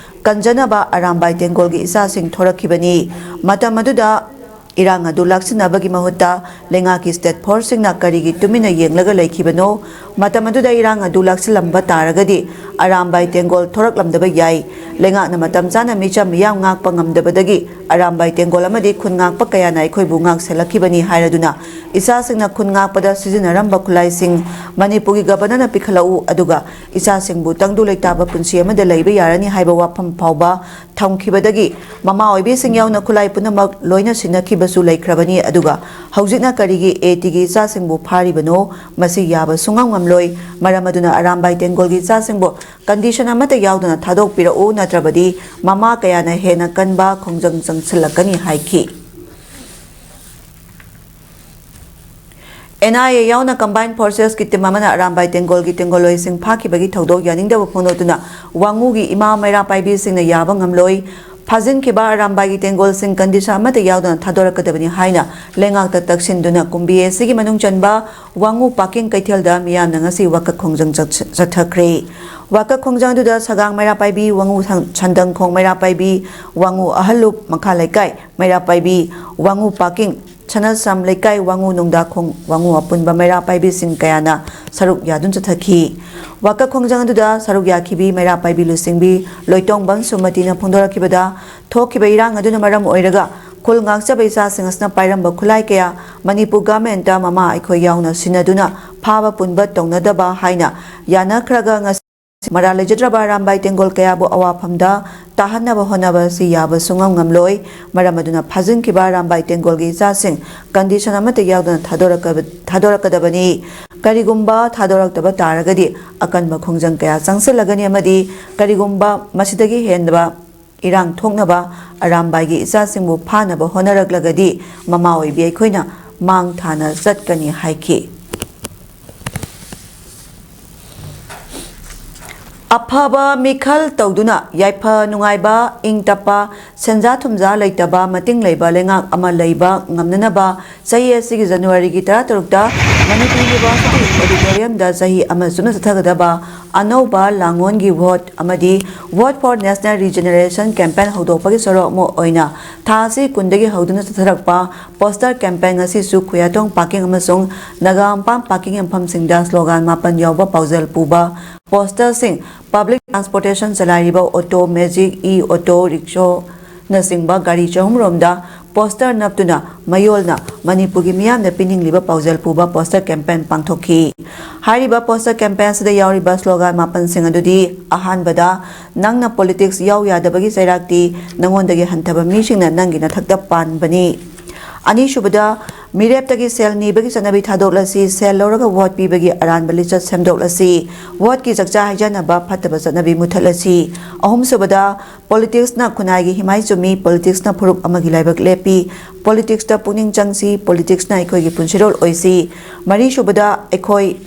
ꯀꯟꯖꯅꯕ ꯑꯔꯥꯝꯕꯥꯏ ꯇꯦꯡꯒꯣꯜꯒꯤ ꯏꯆꯥꯁꯤꯡ ꯊꯣꯔꯛꯈꯤꯕꯅꯤ꯫ ꯃꯇꯝ ꯑꯗꯨꯗ ꯏꯔꯥꯡ ꯑꯗꯨ ꯂꯥꯛꯁꯤꯟꯅꯕꯒꯤ ꯃꯍꯨꯠꯇ ꯂꯩꯉꯥꯛꯀꯤ state force ꯁꯤꯡꯅ ꯀꯔꯤꯒꯤ ꯇꯨꯃꯤꯟꯅ ꯌꯦꯡꯂꯒ ꯂꯩꯈꯤꯕꯅꯣ? ꯃꯇꯝ ꯑꯗꯨꯗ ꯏꯔꯥꯡ ꯑꯗꯨ ꯂꯥꯛꯁꯤꯜꯂꯝꯕ ꯇꯥꯔꯒꯗꯤ ꯑꯔꯥꯝꯕꯥꯏ ꯇꯦꯡꯒꯣꯜ ꯊꯣꯔꯛꯂꯝꯗꯕ ꯌꯥꯏ꯫ ꯂꯩꯉꯥꯛꯅ ꯃꯇꯝ ꯆꯥꯅ ꯃꯤꯆꯝ ꯃꯤꯌꯥꯝ ꯉꯥꯛꯄ ꯉꯝꯗꯕꯗꯒꯤ ꯑꯔꯥꯝꯕꯥꯏ ꯇꯦꯡꯒꯣꯜ ꯑꯃꯗꯤ ꯈꯨꯟ ꯉꯥꯛꯄ ꯀꯌꯥꯅ ꯑꯩꯈꯣꯏꯕꯨ ꯉꯥꯛ ꯁꯦꯜꯂꯛꯈꯤꯕꯅꯤ ꯍꯥꯏꯔꯗꯨꯅ ꯏꯆꯥꯁꯤꯡꯅ ꯈꯨꯟ ꯉꯥꯛꯄꯗ ꯁꯤꯖꯤꯟꯅꯔꯝꯕ ꯈꯨꯠꯂꯥꯏꯁꯤꯡ ꯃꯅꯤꯄꯨꯔꯒꯤ ꯒꯕꯔꯅꯔꯅ ꯄꯤꯈꯠꯂꯛꯎ, ꯑꯗꯨꯒ ꯏꯆꯥꯁꯤꯡꯕꯨ ꯇꯪꯗꯨ ꯂꯩꯇꯥꯕ ꯄꯨꯟꯁꯤ ꯑꯃꯗ ꯂꯩꯕ ꯌꯥꯔꯅꯤ ꯍꯥꯏꯕ ꯋꯥꯐꯝ ꯐꯥꯎꯕ ꯊꯝꯈꯤꯕꯗꯒꯤ ꯃꯃꯥ ꯑꯣꯏꯕꯤꯁꯤꯡ ꯌꯥꯎꯅ ꯈꯨꯠꯂꯥꯏ ꯄꯨꯝꯅꯃꯛ ꯂꯣꯏꯅ ꯁꯤꯟꯅꯈꯤꯕꯁꯨ ꯂꯩꯈ꯭ꯔꯕꯅꯤ꯫ ꯑꯗꯨꯒ ꯍꯧꯖꯤꯛꯅ ꯀꯔꯤꯒꯤ ꯑꯦ ꯇꯤꯒꯤ ꯏꯆꯥꯁꯤꯡꯕꯨ ꯐꯥꯔꯤꯕꯅꯣ? ꯃꯁꯤ ꯌꯥꯕ ꯁꯨꯡꯉꯝ ꯉꯝꯂꯣꯏ꯫ ꯃꯔꯝ ꯑꯗꯨꯅ ꯑꯔꯥꯝꯕꯥꯏ ꯇꯦꯡꯒꯣꯜꯒꯤ ꯏꯆꯥꯁꯤꯡꯕꯨ condition ꯑꯃꯠꯇ ꯌꯥꯎꯗꯅ ꯊꯥꯗꯣꯛꯄꯤꯔꯛꯎ, ꯅꯠꯇ꯭ꯔꯕꯗꯤ ꯃꯃꯥ ꯀꯌꯥꯅ ꯍꯦꯟꯅ ꯀꯟꯕ ꯈꯣꯡꯖꯪ ꯆꯪꯁꯤꯜꯂꯛꯀꯅꯤ ꯍꯥꯏꯈꯤ꯫ ꯑꯦꯟ ꯑꯥꯏ ꯑꯦ ꯌꯥꯎꯅ ꯀꯝꯕꯥꯏꯟ ꯐꯣꯔꯁꯦꯁꯀꯤ ꯇꯤꯝ ꯑꯃꯅ ꯑꯔꯥꯝꯕꯥꯏ ꯇꯦꯡꯒꯣꯜꯒꯤ ꯇꯦꯡꯒꯣꯜꯂꯣꯏꯁꯤꯡ ꯐꯥꯈꯤꯕꯒꯤ ꯊꯧꯗꯣꯛ ꯌꯥꯅꯤꯡꯗꯕ ꯐꯣꯡꯗꯣꯛꯇꯨꯅ ꯋꯥꯉꯨꯒꯤ ꯏꯃꯥ ꯃꯩꯔꯥ ꯄꯥꯏꯕꯤꯁꯤꯡꯅ ꯌꯥꯕ ꯉꯝꯂꯣꯏ, ꯐꯥꯖꯤꯟꯈꯤꯕ ꯑꯔꯥꯝꯕꯥꯏꯒꯤ ꯇꯦꯡꯒꯣꯜꯁꯤꯡ ꯀꯟꯗꯤꯁꯟ ꯑꯃꯠꯇ ꯌꯥꯎꯗꯅ ꯊꯥꯗꯣꯔꯛꯀꯗꯕꯅꯤ ꯍꯥꯏꯅ ꯂꯩꯉꯥꯛꯇ ꯇꯛꯁꯤꯟꯗꯨꯅ ꯀꯨꯝꯕꯤ ꯑꯦ ꯁꯤꯒꯤ ꯃꯅꯨꯡ ꯆꯟꯕ ꯋꯥꯉꯨ ꯄꯥꯀꯤꯡ ꯀꯩꯊꯦꯜꯗ ꯃꯤꯌꯥꯝꯅ ꯉꯁꯤ ꯋꯥꯀꯠ ꯈꯣꯡꯖꯪ ꯆꯠ-, ꯆꯠꯊꯈ꯭ꯔꯦ꯫ ꯋꯥꯀꯠ ꯈꯣꯡꯖꯪ ꯑꯗꯨꯗ ꯁꯒꯥꯡ ꯃꯩꯔꯥ ꯄꯥꯏꯕꯤ, ꯋꯥꯉꯨ ꯁꯪ-, ꯁꯟꯗꯪꯈꯣꯡ ꯃꯩꯔꯥ ꯄꯥꯏꯕꯤ, ꯋꯥꯉꯨ ꯑꯍꯜꯂꯨꯞ ꯃꯈꯥ ꯂꯩꯀꯥꯏ ꯃꯩꯔꯥ ꯄꯥꯏꯕꯤ, ꯋꯥꯉꯨ ꯄꯥꯀꯤꯡ, ꯁꯅꯥꯁꯝ ꯂꯩꯀꯥꯏ ꯋꯥꯉꯨ ꯅꯣꯡꯗꯥꯈꯣꯡ ꯋꯥꯉꯨ ꯑꯄꯨꯟꯕ ꯃꯩꯔꯥ ꯄꯥꯏꯕꯤꯁꯤꯡ ꯀꯌꯥꯅ ꯁꯔꯨꯛ ꯌꯥꯗꯨꯅ ꯆꯠꯊꯈꯤ꯫ ꯋꯥꯀꯠ ꯈꯣꯡꯖꯪ ꯑꯗꯨꯗ ꯁꯔꯨꯛ ꯌꯥꯈꯤꯕꯤ ꯃꯩꯔꯥ ꯄꯥꯏꯕꯤ ꯂꯨꯆꯤꯡꯕꯤ ꯂꯣꯏꯇꯣꯡꯕꯝ ꯁꯨꯃꯇꯤꯅ ꯐꯣꯡꯗꯣꯔꯛꯈꯤꯕꯗ, ꯊꯣꯛꯈꯤꯕ ꯏꯔꯥꯡ ꯑꯗꯨꯅ ꯃꯔꯝ ꯑꯣꯏꯔꯒ ꯈꯨꯜ ꯉꯥꯛꯆꯕ ꯏꯆꯥꯁꯤꯡ ꯑꯁꯤꯅ ꯄꯥꯏꯔꯝꯕ ꯈꯨꯠꯂꯥꯏ ꯀꯌꯥ ꯃꯅꯤꯄꯨꯔ ꯒꯚꯔꯟꯃꯦꯟꯠꯇ ꯃꯃꯥ ꯑꯩꯈꯣꯏ ꯌꯥꯎꯅ ꯁꯤꯟꯅꯗꯨꯅ ꯐꯥꯕ ꯄꯨꯟꯕ ꯇꯧꯅꯗꯕ ꯍꯥꯏꯅ ꯌꯥꯅꯈ꯭ꯔꯒ ꯉꯁꯤ ꯃꯔꯥꯜ ꯂꯩꯖꯗ꯭ꯔꯕ ꯑꯔꯥꯝꯕꯥꯏ ꯇꯦꯡꯒꯣꯜ ꯀꯌꯥꯕꯨ ꯑꯋꯥꯐꯝꯗ ꯇꯥꯍꯟꯅꯕ ꯍꯣꯠꯅꯕ ꯑꯁꯤ ꯌꯥꯕ ꯁꯨꯡꯉꯝ ꯉꯝꯂꯣꯏ꯫ ꯃꯔꯝ ꯑꯗꯨꯅ ꯐꯥꯖꯤꯟꯈꯤꯕ ꯑꯔꯥꯝꯕꯥꯏ ꯇꯦꯡꯒꯣꯜꯒꯤ ꯏꯆꯥꯁꯤꯡ ꯀꯟꯗꯤꯁꯟ ꯑꯃꯠꯇ ꯌꯥꯎꯗꯅ ꯊꯥꯗꯣꯔꯛꯀꯕ-, ꯊꯥꯗꯣꯔꯛꯀꯗꯕꯅꯤ꯫ ꯀꯔꯤꯒꯨꯝꯕ ꯊꯥꯗꯣꯔꯛꯇꯕ ꯇꯥꯔꯒꯗꯤ ꯑꯀꯟꯕ ꯈꯣꯡꯖꯪ ꯀꯌꯥ ꯆꯪꯁꯤꯜꯂꯒꯅꯤ ꯑꯃꯗꯤ ꯀꯔꯤꯒꯨꯝꯕ ꯃꯁꯤꯗꯒꯤ ꯍꯦꯟꯕ ꯏꯔꯥꯡ ꯊꯣꯛꯅꯕ ꯑꯔꯥꯝꯕꯥꯏꯒꯤ ꯏꯆꯥꯁꯤꯡꯕꯨ ꯐꯥꯅꯕ ꯍꯣꯠꯅꯔꯛꯂꯒꯗꯤ ꯃꯃꯥ ꯑꯣꯏꯕꯤ ꯑꯩꯈꯣꯏꯅ ꯃꯥꯡ ꯊꯥꯅ ꯆꯠꯀꯅꯤ ꯍꯥꯏꯈꯤ꯫ ꯑꯐꯕ ꯃꯤꯈꯜ ꯇꯧꯗꯨꯅ ꯌꯥꯏꯐ ꯅꯨꯡꯉꯥꯏꯕ, ꯏꯪ ꯇꯞꯄ, ꯁꯦꯟꯖꯥ ꯊꯨꯝꯖꯥ ꯂꯩꯇꯕ, ꯃꯇꯤꯡ ꯂꯩꯕ ꯂꯩꯉꯥꯛ ꯑꯃ ꯂꯩꯕ ꯉꯝꯅꯅꯕ ꯆꯍꯤ ꯑꯁꯤꯒꯤ ꯖꯅꯋꯥꯔꯤꯒꯤ ꯇꯔꯥꯇꯔꯨꯛꯇ ꯃꯅꯤꯄꯨꯔ ꯌꯨꯅꯤꯚꯔꯁꯤꯇꯤ ꯑꯣꯗꯤꯇꯣꯔꯤꯌꯝꯗ ꯆꯍꯤ ꯑꯃ ꯆꯨꯞꯅ ꯆꯠꯊꯒꯗꯕ ꯑꯅꯧꯕ ꯂꯥꯡꯑꯣꯟꯒꯤ ꯚꯣꯠ ꯑꯃꯗꯤ Vote for National Regeneration Campaign ꯍꯧꯗꯣꯛꯄꯒꯤ ꯁꯣꯔꯣꯛ ꯑꯃ ꯑꯣꯏꯅ ꯊꯥ ꯑꯁꯤ ꯀꯨꯟꯗꯒꯤ ꯍꯧꯗꯨꯅ ꯆꯠꯊꯔꯛꯄ ꯄꯣꯁꯇꯔ ꯀꯦꯝꯄꯦꯟ ꯉꯁꯤꯁꯨ ꯈꯨꯌꯥꯊꯣꯡ ꯄꯥꯔꯀꯤꯡ ꯑꯃꯁꯨꯡ ꯅꯒꯥꯝꯄꯥꯝ ꯄꯥꯔꯀꯤꯡ ꯌꯨꯝꯐꯝꯁꯤꯡꯗ ꯁ꯭ꯂꯣꯒꯥꯟ ꯃꯥꯄꯟ ꯌꯥꯎꯕ ꯄꯥꯎꯖꯦꯜ ꯄꯨꯕ ꯄꯣꯁꯇꯔꯁꯤꯡ, public transportation ꯆꯂꯥꯏꯔꯤꯕ auto, magic, E auto, ꯔꯤꯛꯁꯣꯅꯆꯤꯡꯕ ꯒꯥꯔꯤ ꯆꯍꯨꯝꯔꯣꯝꯗ ꯄꯣꯁꯇꯔ ꯅꯞꯇꯨꯅ ꯃꯌꯣꯜꯅ ꯃꯅꯤꯄꯨꯔꯒꯤ ꯃꯤꯌꯥꯝꯅ ꯄꯤꯅꯤꯡꯂꯤꯕ ꯄꯥꯎꯖꯦꯜ ꯄꯨꯕ ꯄꯣꯁꯇꯔ ꯀꯦꯝꯄꯦꯟ ꯄꯥꯡꯊꯣꯛꯈꯤ꯫ ꯍꯥꯏꯔꯤꯕ ꯄꯣꯁꯇꯔ ꯀꯦꯝꯄꯦꯟꯁꯤꯗ ꯌꯥꯎꯔꯤꯕ ꯁ꯭ꯂꯣꯒꯥꯟ ꯃꯥꯄꯟꯁꯤꯡ ꯑꯗꯨꯗꯤ, ꯑꯍꯥꯟꯕꯗ, "ꯅꯪꯅ ꯄꯣꯂꯤꯇꯤꯛꯁ ꯌꯥꯎ ꯌꯥꯗꯕꯒꯤ ꯆꯩꯔꯥꯛꯇꯤ ꯅꯪꯉꯣꯟꯗꯒꯤ ꯍꯟꯊꯕ ꯃꯤꯁꯤꯡꯅ ꯅꯪꯒꯤ ꯅꯊꯛꯇ ꯄꯥꯟꯕꯅꯤ"꯫ ꯑꯅꯤꯁꯨꯕꯗ, ꯃꯤꯔꯦꯞꯇꯒꯤ ꯁꯦꯜ ꯅꯤꯕꯒꯤ ꯆꯠꯅꯕꯤ ꯊꯥꯗꯣꯛꯂꯁꯤ, ꯁꯦꯜ ꯂꯧꯔꯒ ꯚꯣꯠ ꯄꯤꯕꯒꯤ ꯑꯔꯥꯟꯕ ꯂꯤꯆꯠ ꯁꯦꯝꯗꯣꯛꯂꯁꯤ, ꯚꯣꯠꯀꯤ ꯆꯥꯛꯆꯥ ꯍꯩꯖꯥꯟꯅꯕ ꯐꯠꯇꯕ ꯆꯠꯅꯕꯤ ꯃꯨꯊꯠꯂꯁꯤ꯫ ꯑꯍꯨꯝꯁꯨꯕꯗ, ꯄꯣꯂꯤꯇꯤꯛꯁꯅ ꯈꯨꯟꯅꯥꯏꯒꯤ ꯍꯤꯃꯥꯏ ꯆꯨꯝꯃꯤ, ꯄꯣꯂꯤꯇꯤꯛꯁꯅ ꯐꯨꯔꯨꯞ ꯑꯃꯒꯤ ꯂꯥꯏꯕꯛ ꯂꯦꯞꯄꯤ, ꯄꯣꯂꯤꯇꯤꯛꯁꯇ ꯄꯨꯛꯅꯤꯡ ꯆꯪꯁꯤ, ꯄꯣꯂꯤꯇꯤꯛꯁꯅ ꯑꯩꯈꯣꯏꯒꯤ ꯄꯨꯟꯁꯤꯔꯣꯜ ꯑꯣꯏꯁꯤ꯫ ꯃꯔꯤꯁꯨꯕꯗ, ꯑꯩꯈꯣꯏ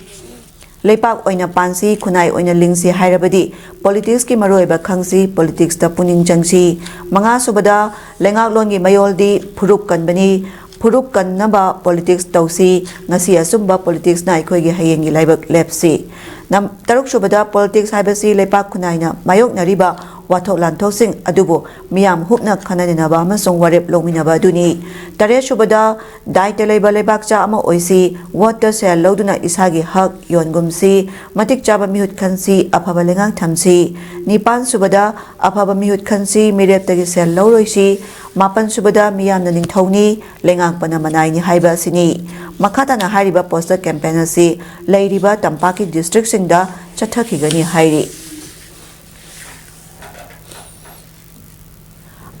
ꯂꯩꯄꯥꯛ ꯑꯣꯏꯅ ꯄꯥꯟꯁꯤ, ꯈꯨꯟꯅꯥꯏ ꯑꯣꯏꯅ ꯂꯤꯡꯁꯤ ꯍꯥꯏꯔꯕꯗꯤ ꯄꯣꯂꯤꯇꯤꯛꯁꯀꯤ ꯃꯔꯨꯑꯣꯏꯕ ꯈꯪꯁꯤ, ꯄꯣꯂꯤꯇꯤꯛꯁꯇ ꯄꯨꯛꯅꯤꯡ ꯆꯪꯁꯤ꯫ ꯃꯉꯥꯁꯨꯕꯗ, ꯂꯩꯉꯥꯛꯂꯣꯟꯒꯤ ꯃꯌꯣꯜꯗꯤ ꯐꯨꯔꯨꯞ ꯀꯟꯕꯅꯤ꯫ ꯐꯨꯔꯨꯞ ꯀꯟꯅꯕ ꯄꯣꯂꯤꯇꯤꯛꯁ ꯇꯧꯁꯤ꯫ ꯉꯁꯤ ꯑꯆꯨꯝꯕ ꯄꯣꯂꯤꯇꯤꯛꯁꯅ ꯑꯩꯈꯣꯏꯒꯤ ꯍꯌꯦꯡꯒꯤ ꯂꯥꯏꯕꯛ ꯂꯦꯞꯁꯤ꯫ ꯅꯝ-, ꯇꯔꯨꯛꯁꯨꯕꯗ, ꯄꯣꯂꯤꯇꯤꯛꯁ ꯍꯥꯏꯕꯁꯤ ꯂꯩꯄꯥꯛ ꯈꯨꯟꯅꯥꯏꯅ ꯃꯥꯌꯣꯛꯅꯔꯤꯕ ꯋꯥꯊꯣꯛ ꯂꯥꯟꯊꯣꯛꯁꯤꯡ ꯑꯗꯨꯕꯨ ꯃꯤꯌꯥꯝ ꯍꯨꯞꯅ ꯈꯟꯅ ꯅꯩꯅꯕ ꯑꯃꯁꯨꯡ ꯋꯥꯔꯦꯞ ꯂꯧꯃꯤꯟꯅꯕ ꯑꯗꯨꯅꯤ꯫ ꯇꯔꯦꯠꯁꯨꯕꯗ, ꯗꯥꯏꯇ ꯂꯩꯕ ꯂꯩꯕꯥꯛꯆꯥ ꯑꯃ ꯑꯣꯏꯁꯤ, ꯚꯣꯠꯇ ꯁꯦꯜ ꯂꯧꯗꯨꯅ ꯏꯁꯥꯒꯤ ꯍꯛ ꯌꯣꯟꯒꯨꯝꯁꯤ, ꯃꯇꯤꯛ ꯆꯥꯕ ꯃꯤꯍꯨꯠ ꯈꯟꯁꯤ, ꯑꯐꯕ ꯂꯩꯉꯥꯛ ꯊꯝꯁꯤ꯫ ꯅꯤꯄꯥꯟꯁꯨꯕꯗ, ꯑꯐꯕ ꯃꯤꯍꯨꯠ ꯈꯟꯁꯤ, ꯃꯤꯔꯦꯞꯇꯒꯤ ꯁꯦꯜ ꯂꯧꯔꯣꯏꯁꯤ꯫ ꯃꯥꯄꯟꯁꯨꯕꯗ, ꯃꯤꯌꯥꯝꯅ ꯅꯤꯡꯊꯧꯅꯤ, ꯂꯩꯉꯥꯛꯄꯅ ꯃꯅꯥꯏꯅꯤ ꯍꯥꯏꯕ ꯑꯁꯤꯅꯤ꯫ ꯃꯈꯥ ꯇꯥꯅ ꯍꯥꯏꯔꯤꯕ ꯄꯣꯁꯇꯔ ꯀꯦꯝꯄꯦꯟ ꯑꯁꯤ ꯂꯩꯔꯤꯕ ꯇꯝꯄꯥꯛꯀꯤ ꯗꯤꯁꯇ꯭ꯔꯤꯛꯁꯤꯡꯗ ꯆꯠꯊꯈꯤꯒꯅꯤ ꯍꯥꯏꯔꯤ꯫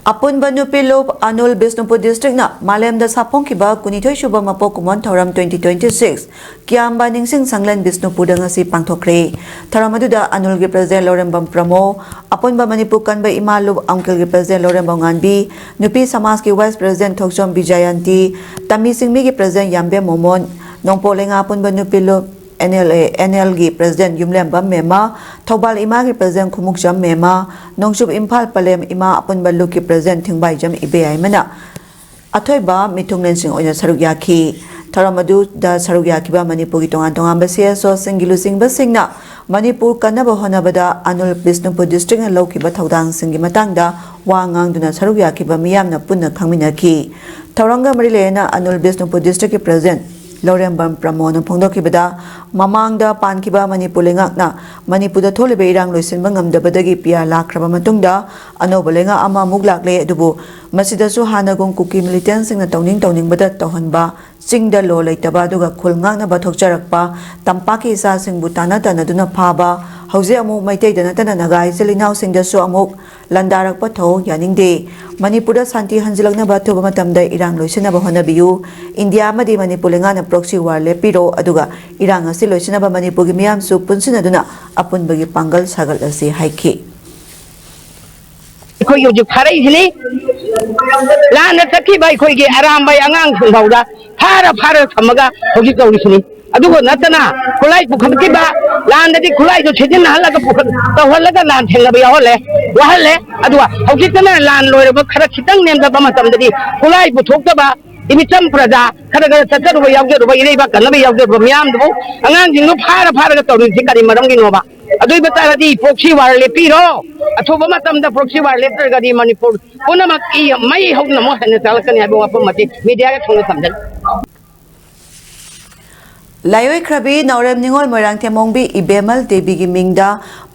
ꯑꯄꯨꯟꯕ ꯅꯨꯄꯤ ꯂꯨꯞ ꯑꯅꯨꯜ ꯕꯤꯁꯅꯨꯄꯨꯔ ꯗꯤꯁꯇ꯭ꯔꯤꯛꯅ ꯃꯥꯂꯦꯝꯗ ꯁꯥꯐꯣꯡꯈꯤꯕ ꯀꯨꯟꯅꯤꯊꯣꯏ ꯁꯨꯕ ꯃꯄꯣꯛ ꯀꯨꯝꯑꯣꯟ ꯊꯧꯔꯝ twenty twenty six ꯀꯤꯌꯥꯝꯕ ꯅꯤꯡꯁꯤꯡ ꯁꯪꯂꯦꯟ ꯕꯤꯁꯅꯨꯄꯨꯔꯗ ꯉꯁꯤ ꯄꯥꯡꯊꯣꯛꯈ꯭ꯔꯦ꯫ ꯊꯧꯔꯝ ꯑꯗꯨꯗ ꯑꯅꯨꯜꯒꯤ ꯄ꯭ꯔꯁꯤꯗꯦꯟ ꯂꯧꯔꯦꯝꯕꯝ ꯄ꯭ꯔꯃꯣ, ꯑꯄꯨꯟꯕ ꯃꯅꯤꯄꯨꯔ ꯀꯟꯕ ꯏꯃꯥ ꯂꯨꯞ ꯑꯪꯀꯜꯒꯤ ꯄ꯭ꯔꯁꯤꯗꯦꯟ ꯂꯧꯔꯦꯝꯕꯝ ꯉꯥꯟꯕꯤ, ꯅꯨꯄꯤ ꯁꯃꯥꯖꯀꯤ ꯚꯥꯏꯁ ꯄ꯭ꯔꯁꯤꯗꯦꯟ ꯊꯣꯛꯆꯣꯝ ꯕꯤꯖꯌꯟꯇꯤ, ꯇꯝꯃꯤ ꯆꯤꯡꯃꯤꯒꯤ ꯄ꯭ꯔꯁꯤꯗꯦꯟ ꯌꯥꯝꯕꯦꯝ ꯃꯣꯃꯣꯟ, ꯅꯣꯡꯄꯣꯛ ꯂꯩꯉꯥꯛ ꯑꯄꯨꯟꯕ ꯅꯨꯄꯤ ꯂꯨꯞ N L A N L ꯒꯤ ꯄ꯭ꯔꯁꯤꯗꯦꯟ ꯌꯨꯝꯂꯦꯝꯕꯝ ꯃꯦꯃꯥ, ꯊꯧꯕꯥꯜ ꯏꯃꯥꯒꯤ ꯄ꯭ꯔꯁꯤꯗꯦꯟ ꯈꯨꯃꯨꯛꯆꯝ ꯃꯦꯃꯥ, ꯅꯣꯡꯆꯨꯞ ꯏꯝꯐꯥꯜ ꯄꯂꯦꯝ ꯏꯃꯥ ꯑꯄꯨꯟꯕ ꯂꯨꯞꯀꯤ ꯄ꯭ꯔꯁꯤꯗꯦꯟ ꯊꯤꯡꯕꯥꯏꯖꯝ ꯏꯕꯦꯌꯥꯏꯃꯅ ꯑꯊꯣꯏꯕ ꯃꯤꯊꯨꯡꯂꯦꯟꯁꯤꯡ ꯑꯣꯏꯅ ꯁꯔꯨꯛ ꯌꯥꯈꯤ꯫ ꯊꯧꯔꯝ ꯑꯗꯨꯗ ꯁꯔꯨꯛ ꯌꯥꯈꯤꯕ ꯃꯅꯤꯄꯨꯔꯒꯤ ꯇꯣꯉꯥꯟ ꯇꯣꯉꯥꯟꯕ C S Oꯁꯤꯡꯒꯤ ꯂꯨꯆꯤꯡꯕꯁꯤꯡꯅ ꯃꯅꯤꯄꯨꯔ ꯀꯟꯅꯕ ꯍꯣꯠꯅꯕꯗ ꯑꯅꯨꯜ ꯕꯤꯁꯅꯨꯄꯨꯔ ꯗꯤꯁꯇ꯭ꯔꯤꯛꯅ ꯂꯧꯈꯤꯕ ꯊꯧꯗꯥꯡꯁꯤꯡꯒꯤ ꯃꯇꯥꯡꯗ ꯋꯥ ꯉꯥꯡꯗꯨꯅ ꯁꯔꯨꯛ ꯌꯥꯈꯤꯕ ꯃꯤꯌꯥꯝꯅ ꯄꯨꯟꯅ ꯈꯪꯃꯤꯟꯅꯈꯤ꯫ ꯊꯧꯔꯝꯒ ꯃꯔꯤ ꯂꯩꯅꯅ ꯑꯅꯨꯜ ꯕꯤꯁꯅꯨꯄꯨꯔ ꯗꯤꯁꯇ꯭ꯔꯤꯛꯀꯤ ꯄ꯭ꯔꯁꯤꯗꯦꯟ ꯂꯧꯔꯦꯝꯕꯝ ꯄ꯭ꯔꯃꯣꯅ ꯐꯣꯡꯗꯣꯛꯈꯤꯕꯗ, ꯃꯃꯥꯡꯗ ꯄꯥꯟꯈꯤꯕ ꯃꯅꯤꯄꯨꯔ ꯂꯩꯉꯥꯛꯅ ꯃꯅꯤꯄꯨꯔꯗ ꯊꯣꯛꯂꯤꯕ ꯏꯔꯥꯡ ꯂꯣꯏꯁꯤꯟꯕ ꯉꯝꯗꯕꯗꯒꯤ ꯄꯤꯌꯥ ꯂꯥꯛꯈ꯭ꯔꯕ ꯃꯇꯨꯡꯗ, ꯑꯅꯧꯕ ꯂꯩꯉꯥꯛ ꯑꯃ ꯑꯃꯨꯛ ꯂꯥꯛꯂꯦ꯫ ꯑꯗꯨꯕꯨ ꯃꯁꯤꯗꯁꯨ ꯍꯥꯟꯅꯒꯨꯝ ꯀꯨꯀꯤ ꯃꯤꯂꯤꯇꯦꯟꯁꯤꯡꯅ ꯇꯧꯅꯤꯡ ꯇꯧꯅꯤꯡꯕꯗ ꯇꯧꯍꯟꯕ, ꯆꯤꯡꯗ ꯂꯣ ꯂꯩꯇꯕ ꯑꯗꯨꯒ ꯈꯨꯜ ꯉꯥꯛꯅꯕ ꯊꯣꯛꯆꯔꯛꯄ, ꯇꯝꯄꯥꯛꯀꯤ ꯏꯆꯥꯁꯤꯡꯕꯨ ꯇꯥꯟꯅ ꯇꯥꯟꯅꯗꯨꯅ ꯐꯥꯕ, ꯍꯧꯖꯤꯛ ꯑꯃꯨꯛ ꯃꯩꯇꯩꯗ ꯅꯠꯇꯅ ꯅꯥꯒꯥ ꯏꯆꯤꯜ ꯏꯅꯥꯎꯁꯤꯡꯗꯁꯨ ꯑꯃꯨꯛ ꯂꯥꯟꯗꯥꯔꯛꯄ ꯊꯧꯑꯣꯡ ꯌꯥꯅꯤꯡꯗꯦ꯫ ꯃꯅꯤꯄꯨꯔꯗ ꯁꯥꯟꯇꯤ ꯍꯟꯖꯤꯜꯂꯛꯅꯕ ꯑꯊꯨꯕ ꯃꯇꯝꯗ ꯏꯔꯥꯡ ꯂꯣꯏꯁꯤꯟꯅꯕ ꯍꯣꯠꯅꯕꯤꯌꯨ꯫ ꯏꯟꯗꯤꯌꯥ ꯑꯃꯗꯤ ꯃꯅꯤꯄꯨꯔ ꯂꯩꯉꯥꯛꯅ proxy war ꯂꯦꯞꯄꯤꯔꯣ, ꯑꯗꯨꯒ ꯏꯔꯥꯡ ꯑꯁꯤ ꯂꯣꯏꯁꯤꯟꯅꯕ ꯃꯅꯤꯄꯨꯔꯒꯤ ꯃꯤꯌꯥꯝꯁꯨ ꯄꯨꯟꯁꯤꯟꯅꯗꯨꯅ ꯑꯄꯨꯟꯕꯒꯤ ꯄꯥꯡꯒꯜ ꯁꯥꯒꯠꯂꯁꯤ ꯍꯥꯏꯈꯤ꯫ ꯑꯩꯈꯣꯏꯒꯤ ꯍꯧꯖꯤꯛ ꯐꯥꯔꯛꯏꯁꯤꯅꯤ꯫ ꯂꯥꯟꯗ ꯆꯠꯈꯤꯕ ꯑꯩꯈꯣꯏꯒꯤ ꯑꯔꯥꯝꯕꯥꯏ ꯑꯉꯥꯡꯁꯤꯡ ꯐꯥꯎꯗ ꯐꯥꯔ ꯐꯥꯔ ꯊꯝꯃꯒ ꯍꯧꯖꯤꯛ ꯇꯧꯔꯤꯁꯤꯅꯤ꯫ ꯑꯗꯨꯒ ꯅꯠꯇꯅ ꯈꯨꯠꯂꯥꯏ ꯄꯨꯈꯠꯈꯤꯕ, ꯂꯥꯟꯗꯗꯤ ꯈꯨꯠꯂꯥꯏꯗꯨ ꯁꯤꯖꯤꯟꯅꯍꯜꯂꯒ ꯄꯨꯈꯠ-, ꯇꯧꯍꯜꯂꯒ ꯂꯥꯟ ꯊꯦꯡꯅꯕ ꯌꯥꯎꯍꯜꯂꯦ, ꯋꯥꯍꯜꯂꯦ꯫ ꯑꯗꯨꯒ ꯍꯧꯖꯤꯛꯇꯅ ꯂꯥꯟ ꯂꯣꯏꯔꯕ ꯈꯔ ꯈꯤꯇꯪ ꯅꯦꯝꯊꯕ ꯃꯇꯝꯗꯗꯤ ꯈꯨꯠꯂꯥꯏ ꯄꯨꯊꯣꯛꯇꯕ ꯏꯃꯤꯆꯝ ꯄ꯭ꯔꯖꯥ ꯈꯔ ꯈꯔ ꯆꯠꯆꯔꯨꯕ ꯌꯥꯎꯖꯔꯨꯕ, ꯏꯔꯩꯕꯥꯛ ꯀꯟꯅꯕ ꯌꯥꯎꯖꯔꯨꯕ ꯃꯤꯌꯥꯝꯗꯨꯕꯨ ꯑꯉꯥꯡꯁꯤꯡꯗꯨ ꯐꯥꯔ ꯐꯥꯔꯒ ꯇꯧꯔꯤꯁꯤ ꯀꯔꯤ ꯃꯔꯝꯒꯤꯅꯣꯕ? ꯑꯗꯨ ꯑꯣꯏꯕ ꯇꯥꯔꯗꯤ proxy war ꯂꯦꯞꯄꯤꯔꯣ꯫ ꯑꯊꯨꯕ ꯃꯇꯝꯗ proxy war ꯂꯦꯞꯇ꯭ꯔꯒꯗꯤ ꯃꯅꯤꯄꯨꯔ ꯄꯨꯝꯅꯃꯛꯀꯤ ꯃꯩ ꯍꯧꯗꯨꯅ ꯑꯃꯨꯛ ꯍꯟꯅ ꯆꯥꯛꯂꯛꯀꯅꯤ ꯍꯥꯏꯕ ꯋꯥꯐꯝ ꯑꯁꯤ ꯃꯤꯗꯤꯌꯥꯒꯤ ꯊꯣꯡꯗ ꯊꯝꯖꯔꯤ꯫ ꯂꯥꯏꯑꯣꯏꯈ꯭ꯔꯕꯤ ꯅꯥꯎꯔꯦꯝ ꯅꯤꯉꯣꯜ ꯃꯣꯏꯔꯥꯡꯊꯦꯝ ꯑꯣꯡꯕꯤ ꯏꯕꯦꯝꯃꯜ ꯗꯦꯕꯤꯒꯤ ꯃꯤꯡꯗ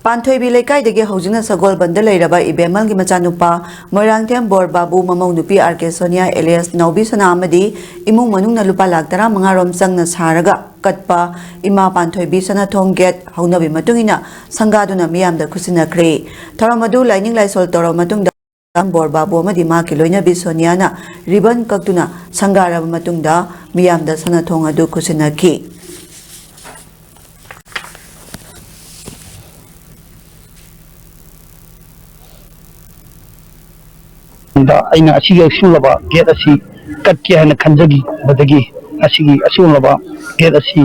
ꯄꯥꯟꯊꯣꯏꯕꯤ ꯂꯩꯀꯥꯏꯗꯒꯤ ꯍꯧꯖꯤꯛꯅ ꯁꯒꯣꯜꯕꯟꯗ ꯂꯩꯔꯕ ꯏꯕꯦꯝꯃꯜꯒꯤ ꯃꯆꯥꯅꯨꯄꯥ ꯃꯣꯏꯔꯥꯡꯊꯦꯝ ꯕꯣꯔ ꯕꯥꯕꯨ, ꯃꯃꯧ ꯅꯨꯄꯤ ꯑꯥꯔ ꯀꯦ ꯁꯣꯅꯤꯌꯥ alias ꯅꯥꯎꯕꯤ ꯁꯅꯥ ꯑꯃꯗꯤ ꯏꯃꯨꯡ ꯃꯅꯨꯡꯅ ꯂꯨꯄꯥ ꯂꯥꯈ ꯇꯔꯥꯃꯉꯥ ꯔꯣꯝ ꯆꯪꯅ ꯁꯥꯔꯒ ꯀꯠꯄ ꯏꯃꯥ ꯄꯥꯟꯊꯣꯏꯕꯤ ꯁꯅꯥꯊꯣꯡ ꯒꯦꯠ ꯍꯧꯅꯕꯤ ꯃꯇꯨꯡ ꯏꯟꯅ ꯁꯪꯒꯥꯗꯨꯅ ꯃꯤꯌꯥꯝꯗ ꯈꯨꯠꯁꯤꯟꯅꯈ꯭ꯔꯦ꯫ ꯊꯧꯔꯝ ꯑꯗꯨ ꯂꯥꯏꯅꯤꯡ ꯂꯥꯏꯁꯣꯜ ꯇꯧꯔꯕ ꯃꯇꯨꯡꯗ ꯕꯣꯔ ꯕꯥꯕꯨ ꯑꯃꯗꯤ ꯃꯍꯥꯛꯀꯤ ꯂꯣꯏꯅꯕꯤ ꯁꯣꯅꯤꯌꯥꯅ ꯔꯤꯕꯟ ꯀꯛꯇꯨꯅ ꯁꯪꯒꯥꯔꯕ ꯃꯇꯨꯡꯗ ꯃꯤꯌꯥꯝꯗ ꯁꯅꯥꯊꯣꯡ ꯑꯗꯨ ꯈꯨꯠꯁꯤꯟꯅꯈꯤ꯫ ꯗ ꯑꯩꯅ ꯑꯁꯤꯒꯤ ꯑꯁꯤꯒꯨꯝꯂꯕ ꯒꯦꯠ ꯑꯁꯤ ꯀꯠꯀꯦ ꯍꯥꯏꯅ ꯈꯟꯖꯈꯤꯕꯗꯒꯤ ꯑꯁꯤꯒꯤ ꯑꯁꯤꯒꯨꯝꯂꯕ ꯒꯦꯠ ꯑꯁꯤ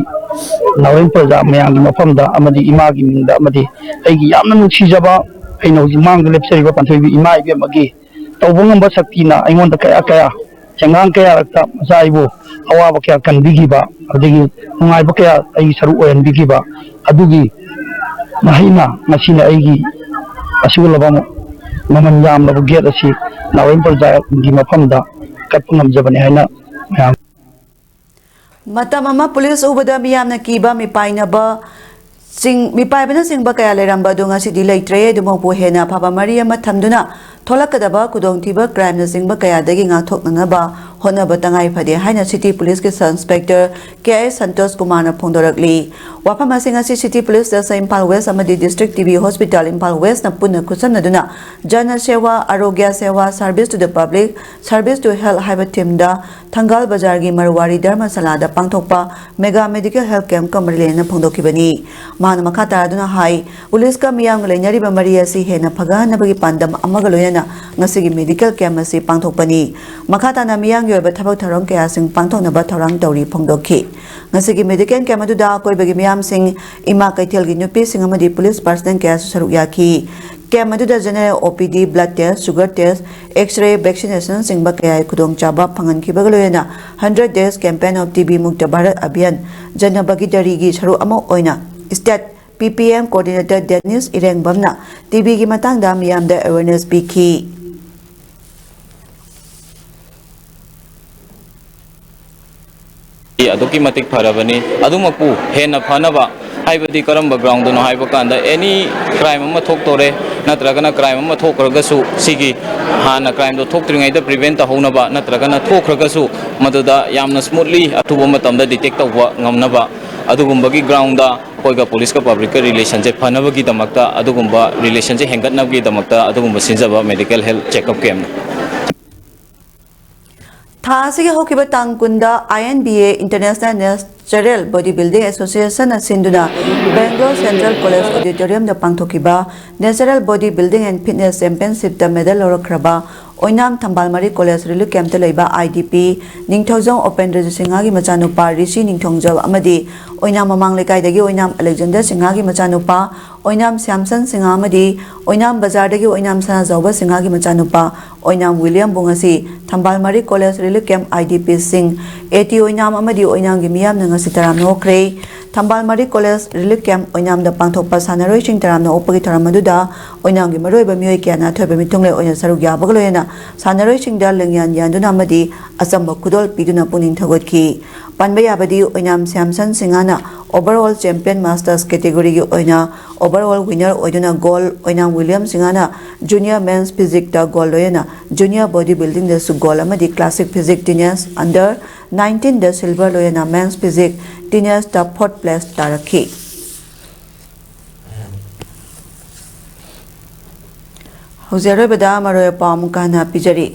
ꯅꯥꯎꯔꯦꯝ ꯄ꯭ꯔꯖꯥ ꯃꯌꯥꯝꯒꯤ ꯃꯐꯝꯗ ꯑꯃꯗꯤ ꯏꯃꯥꯒꯤ ꯃꯤꯡꯗ ꯑꯃꯗꯤ ꯑꯩꯒꯤ ꯌꯥꯝꯅ ꯅꯨꯡꯁꯤꯖꯕ ꯑꯩꯅ ꯍꯧꯖꯤꯛ ꯃꯥꯡꯗ ꯂꯦꯞꯆꯔꯤꯕ ꯄꯥꯟꯊꯣꯏꯕꯤ ꯏꯃꯥ ꯏꯕꯦꯝꯃꯒꯤ ꯇꯧꯕ ꯉꯝꯕ ꯁꯛꯇꯤꯅ ꯑꯩꯉꯣꯟꯗ ꯀꯌꯥ ꯀꯌꯥ ꯁꯦꯟꯒꯥꯡ ꯀꯌꯥꯔꯛꯇ ꯃꯆꯥ ꯑꯩꯕꯨ ꯑꯋꯥꯕ ꯀꯌꯥ ꯀꯟꯕꯤꯈꯤꯕ, ꯑꯗꯒꯤ ꯅꯨꯡꯉꯥꯏꯕ ꯀꯌꯥ ꯑꯩꯒꯤ ꯁꯔꯨꯛ ꯑꯣꯏꯍꯟꯕꯤꯈꯤꯕ ꯑꯗꯨꯒꯤ ꯃꯍꯩꯅ ꯉꯁꯤꯅ ꯑꯩꯒꯤ ꯑꯁꯤꯒꯨꯝꯂꯕ ꯃꯃꯜ ꯌꯥꯝꯂꯕ ꯒꯦꯠ ꯑꯁꯤ ꯅꯥꯎꯔꯦꯝ ꯄ꯭ꯔꯖꯥꯒꯤ ꯃꯐꯝꯗ ꯀꯠꯄ ꯉꯝꯖꯕꯅꯤ ꯍꯥꯏꯅ ꯃꯌꯥꯝ ꯃꯇꯝ ꯑꯃ ꯄꯨꯂꯤꯁ ꯎꯕꯗ ꯃꯤꯌꯥꯝꯅ ꯀꯤꯕ, ꯃꯤꯄꯥꯏꯅꯕ, ꯆꯤꯡ-, ꯃꯤꯄꯥꯏꯕꯅꯆꯤꯡꯕ ꯀꯌꯥ ꯂꯩꯔꯝꯕ ꯑꯗꯨ ꯉꯁꯤꯗꯤ ꯂꯩꯇ꯭ꯔꯦ꯫ ꯑꯗꯨꯃꯛꯄꯨ ꯍꯦꯟꯅ ꯑꯐꯕ ꯃꯔꯤ ꯑꯃ ꯊꯝꯗꯨꯅ ꯊꯣꯛꯂꯛꯀꯗꯕ ꯈꯨꯗꯣꯡꯊꯤꯕ, crimeꯅꯆꯤꯡꯕ ꯀꯌꯥꯗꯒꯤ ꯉꯥꯛꯊꯣꯛꯅꯅꯕ ꯍꯣꯠꯅꯕ ꯇꯉꯥꯏ ꯐꯗꯦ ꯍꯥꯏꯅ City Policeꯀꯤ Sub Inspector ꯀꯦ ꯑꯥꯏ ꯁꯟꯇꯣꯁ ꯀꯨꯃꯥꯔꯅ ꯐꯣꯡꯗꯣꯔꯛꯂꯤ꯫ ꯋꯥꯐꯝ ꯑꯁꯤ ꯉꯁꯤ City Police Station Imphal West ꯑꯃꯗꯤ District T B Hospital Imphal Westꯅ ꯄꯨꯟꯅ ꯈꯨꯠꯁꯝꯅꯗꯨꯅ Jana Seva, Arogya Seva, Service to the Public, Service to Health ꯍꯥꯏꯕ themeꯗ ꯊꯪꯒꯥꯜ ꯕꯖꯥꯔꯒꯤ ꯃꯔꯋꯥꯔꯤ ꯙꯔꯃꯁꯥꯂꯥꯗ ꯄꯥꯡꯊꯣꯛꯄ Mega Medical Health Campꯀ ꯃꯔꯤ ꯂꯩꯅꯅ ꯐꯣꯡꯗꯣꯛꯈꯤꯕꯅꯤ꯫ ꯃꯍꯥꯛꯅ ꯃꯈꯥ ꯇꯥꯔꯗꯨꯅ ꯍꯥꯏ, ꯄꯨꯂꯤꯁꯀ ꯃꯤꯌꯥꯝꯒ ꯂꯩꯅꯔꯤꯕ ꯃꯔꯤ ꯑꯁꯤ ꯍꯦꯟꯅ ꯐꯒꯠꯍꯟꯅꯕꯒꯤ ꯄꯥꯟꯗꯝ ꯑꯃꯒ ꯂꯣꯏꯅꯅ ꯉꯁꯤꯒꯤ medical camp ꯑꯁꯤ ꯄꯥꯡꯊꯣꯛꯄꯅꯤ꯫ ꯃꯈꯥ ꯇꯥꯅ ꯃꯤꯌꯥꯝꯒꯤ ꯑꯣꯏꯕ ꯊꯕꯛ ꯊꯧꯔꯝ ꯀꯌꯥꯁꯤꯡ ꯄꯥꯡꯊꯣꯛꯅꯕ ꯊꯧꯔꯥꯡ ꯇꯧꯔꯤ ꯐꯣꯡꯗꯣꯛꯈꯤ꯫ ꯉꯁꯤꯒꯤ medical camp ꯑꯗꯨꯗ ꯑꯀꯣꯏꯕꯒꯤ ꯃꯤꯌꯥꯝꯁꯤꯡ, ꯏꯃꯥ ꯀꯩꯊꯦꯜꯒꯤ ꯅꯨꯄꯤꯁꯤꯡ ꯑꯃꯗꯤ ꯄꯨꯂꯤꯁ personnel ꯀꯌꯥꯁꯨ ꯁꯔꯨꯛ ꯌꯥꯈꯤ꯫ Camp ꯑꯗꯨꯗ general O P D, blood test, sugar test, X-ray, vaccinationꯆꯤꯡꯕ ꯀꯌꯥꯒꯤ ꯈꯨꯗꯣꯡꯆꯥꯕ ꯐꯪꯍꯟꯈꯤꯕꯒ ꯂꯣꯏꯅꯅ Hundred Days Campaign of T B Mukta Bharat Abhiyan, Jana Bhagidaryꯒꯤ ꯁꯔꯨꯛ ꯑꯃ ꯑꯣꯏꯅ State P P M Coordinator Dennis ꯏꯔꯦꯡꯕꯝꯅ T Bꯒꯤ ꯃꯇꯥꯡꯗ ꯃꯤꯌꯥꯝꯗ awareness ꯄꯤꯈꯤ꯫ ꯑꯗꯨꯛꯀꯤ ꯃꯇꯤꯛ ꯐꯔꯕꯅꯤ꯫ ꯑꯗꯨꯃꯛꯄꯨ ꯍꯦꯟꯅ ꯐꯅꯕ, ꯍꯥꯏꯕꯗꯤ ꯀꯔꯝꯕ groundꯗꯅꯣ ꯍꯥꯏꯕ ꯀꯥꯟꯗ, any crime ꯑꯃ ꯊꯣꯛꯇꯣꯔꯦ, ꯅꯠꯇ꯭ꯔꯒꯅ crime ꯑꯃ ꯊꯣꯛꯈ꯭ꯔꯒꯁꯨ, ꯁꯤꯒꯤ ꯍꯥꯟꯅ crimeꯗꯣ ꯊꯣꯛꯇ꯭ꯔꯤꯉꯩꯗ prevent ꯇꯧꯍꯧꯅꯕ, ꯅꯠꯇ꯭ꯔꯒꯅ ꯊꯣꯛꯈ꯭ꯔꯒꯁꯨ ꯃꯗꯨꯗ ꯌꯥꯝꯅ smoothly ꯑꯊꯨꯕ ꯃꯇꯝꯗ detect ꯇꯧꯕ ꯉꯝꯅꯕ, ꯑꯗꯨꯒꯨꯝꯕꯒꯤ groundꯗ ꯑꯩꯈꯣꯏꯒ ꯄꯨꯂꯤꯁꯀ ꯄꯕ꯭ꯂꯤꯛꯀ relationꯁꯦ ꯐꯅꯕꯒꯤꯗꯃꯛꯇ, ꯑꯗꯨꯒꯨꯝꯕ relationꯁꯦ ꯍꯦꯟꯒꯠꯅꯕꯒꯤꯗꯃꯛꯇ ꯑꯗꯨꯒꯨꯝꯕ ꯁꯤꯟꯖꯕ medical health checkup campꯅꯤ꯫ ꯊꯥ ꯑꯁꯤꯒꯤ ꯍꯧꯈꯤꯕ ꯇꯥꯡ ꯀꯨꯟꯗ I N B A, International Natural Body Building Associationꯅ ꯁꯤꯟꯗꯨꯅ Bangalore Central College Auditoriumꯗ ꯄꯥꯡꯊꯣꯛꯈꯤꯕ Natural Body Building and Fitness Championshipꯇ medal ꯂꯧꯔꯛꯈ꯭ꯔꯕ ꯑꯣꯏꯅꯥꯝ ꯊꯝꯕꯥꯜ ꯃꯔꯤ College Relief Campꯇ ꯂꯩꯕ I D P ꯅꯤꯡꯊꯧꯖꯝ ꯎꯄꯦꯟꯗ꯭ꯔꯖꯤꯠ ꯁꯤꯡꯍꯒꯤ ꯃꯆꯥꯅꯨꯄꯥ ꯔꯤꯁꯤ ꯅꯤꯡꯊꯧꯖꯝ ꯑꯃꯗꯤ ꯑꯣꯏꯅꯥꯝ ꯃꯃꯥꯡ ꯂꯩꯀꯥꯏꯗꯒꯤ ꯑꯣꯏꯅꯥꯝ ꯑꯂꯦꯛꯖꯦꯟꯗꯔ ꯁꯤꯡꯍꯒꯤ ꯃꯆꯥꯅꯨꯄꯥ ꯑꯣꯏꯅꯥꯝ ꯁ꯭ꯌꯥꯝꯁꯟ ꯁꯤꯡꯍ ꯑꯃꯗꯤ ꯑꯣꯏꯅꯥꯝ ꯕꯖꯥꯔꯗꯒꯤ ꯑꯣꯏꯅꯥꯝ ꯁꯅꯥꯖꯥꯎꯕ ꯁꯤꯡꯍꯒꯤ ꯃꯆꯥꯅꯨꯄꯥ ꯑꯣꯏꯅꯥꯝ ꯋꯤꯂꯤꯌꯝꯕꯨ ꯉꯁꯤ ꯊꯝꯕꯥꯜ ꯃꯔꯤ College Relief Camp I D Pꯁꯤꯡ, A T ꯑꯣꯏꯅꯥꯝ ꯑꯃꯗꯤ ꯑꯣꯏꯅꯥꯝꯒꯤ ꯃꯤꯌꯥꯝꯅ ꯉꯁꯤ ꯇꯔꯥꯝꯅ ꯑꯣꯛꯈ꯭ꯔꯦ꯫ ꯊꯝꯕꯥꯜ ꯃꯔꯤ College Relief Camp ꯑꯣꯏꯅꯥꯝꯗ ꯄꯥꯡꯊꯣꯛꯄ ꯁꯥꯟꯅꯔꯣꯏꯁꯤꯡ ꯇꯔꯥꯝꯅ ꯑꯣꯛꯄꯒꯤ ꯊꯧꯔꯝ ꯑꯗꯨꯗ ꯑꯣꯏꯅꯥꯝꯒꯤ ꯃꯔꯨꯑꯣꯏꯕ ꯃꯤꯑꯣꯏ ꯀꯌꯥꯅ ꯑꯊꯣꯏꯕ ꯃꯤꯊꯨꯡꯂꯦꯟ ꯑꯣꯏꯅ ꯁꯔꯨꯛ ꯌꯥꯕꯒ ꯂꯣꯏꯅꯅ ꯁꯥꯟꯅꯔꯣꯏꯁꯤꯡꯗ ꯂꯤꯡꯌꯥꯟ ꯌꯥꯟꯗꯨꯅ ꯑꯃꯗꯤ ꯑꯆꯝꯕ ꯈꯨꯗꯣꯜ ꯄꯤꯗꯨꯅ ꯄꯨꯛꯅꯤꯡ ꯊꯧꯒꯠꯈꯤ꯫ ꯄꯟꯕ ꯌꯥꯕꯗꯤ ꯑꯣꯏꯅꯥꯝ ꯁ꯭ꯌꯥꯝꯁꯟ ꯁꯤꯡꯍꯅ overall champion masters categoryꯒꯤ ꯑꯣꯏꯅ overall winner ꯑꯣꯏꯗꯨꯅ gold, ꯑꯣꯏꯅꯥꯝ ꯋꯤꯂꯤꯌꯝ ꯁꯤꯡꯍꯅ junior men's physiqueꯇ gold, ꯂꯣꯏꯅꯅ junior body buildingꯗꯁꯨ gold ꯑꯃꯗꯤ classic physique teenage under nineteenꯗ silver, ꯂꯣꯏꯅꯅ men's physique teenageꯇ fourth place ꯇꯥꯔꯛꯈꯤ꯫ ꯍꯧꯖꯤꯛ ꯑꯔꯣꯏꯕꯗ ꯃꯔꯨꯑꯣꯏꯕ ꯄꯥꯎ ꯑꯃꯨꯛꯀ ꯍꯟꯅ ꯄꯤꯖꯔꯤ꯫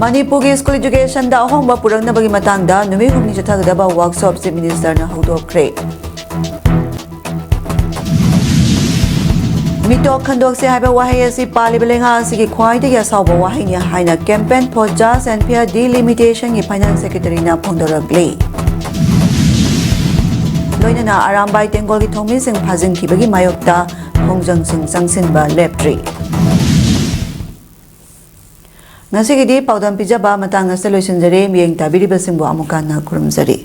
ꯃꯅꯤꯄꯨꯔꯒꯤ school educationꯗ ꯑꯍꯣꯡꯕ ꯄꯨꯔꯛꯅꯕꯒꯤ ꯃꯇꯥꯡꯗ ꯅꯨꯃꯤꯠ ꯍꯨꯝꯅꯤ ꯆꯠꯊꯒꯗꯕ workshop Chief Ministerꯅ ꯍꯧꯗꯣꯛꯈ꯭ꯔꯦ꯫ ꯃꯤꯇꯣꯛ ꯈꯟꯗꯣꯛꯁꯦ ꯍꯥꯏꯕ ꯋꯥꯍꯩ ꯑꯁꯤ ꯄꯥꯜꯂꯤꯕ ꯂꯩꯉꯥꯛ ꯑꯁꯤꯒꯤ ꯈ꯭ꯋꯥꯏꯗꯒꯤ ꯑꯁꯥꯎꯕ ꯋꯥꯍꯩꯅꯤ ꯍꯥꯏꯅ Campaign for Just and Fair Delimitationꯒꯤ Finance Secretaryꯅ ꯐꯣꯡꯗꯣꯔꯛꯂꯤ꯫ ꯂꯣꯏꯅꯅ ꯑꯔꯥꯝꯕꯥꯏ ꯇꯦꯡꯒꯣꯜꯒꯤ ꯊꯧꯃꯤꯁꯤꯡ ꯐꯥꯖꯤꯟꯈꯤꯕꯒꯤ ꯃꯥꯌꯣꯛꯇ ꯈꯣꯡꯖꯪꯁꯤꯡ ꯆꯪꯁꯤꯟꯕ ꯂꯦꯞꯇ꯭ꯔꯤ꯫ ꯉꯁꯤꯒꯤꯗꯤ ꯄꯥꯎꯗꯝ ꯄꯤꯖꯕ ꯃꯇꯥꯡ ꯑꯁꯤꯗ ꯂꯣꯏꯁꯤꯟꯖꯔꯦ꯫ ꯃꯤꯠꯌꯦꯡ ꯇꯥꯕꯤꯔꯤꯕꯁꯤꯡꯕꯨ ꯑꯃꯨꯛꯀ ꯍꯟꯅ ꯈꯨꯔꯨꯝꯖꯔꯤ꯫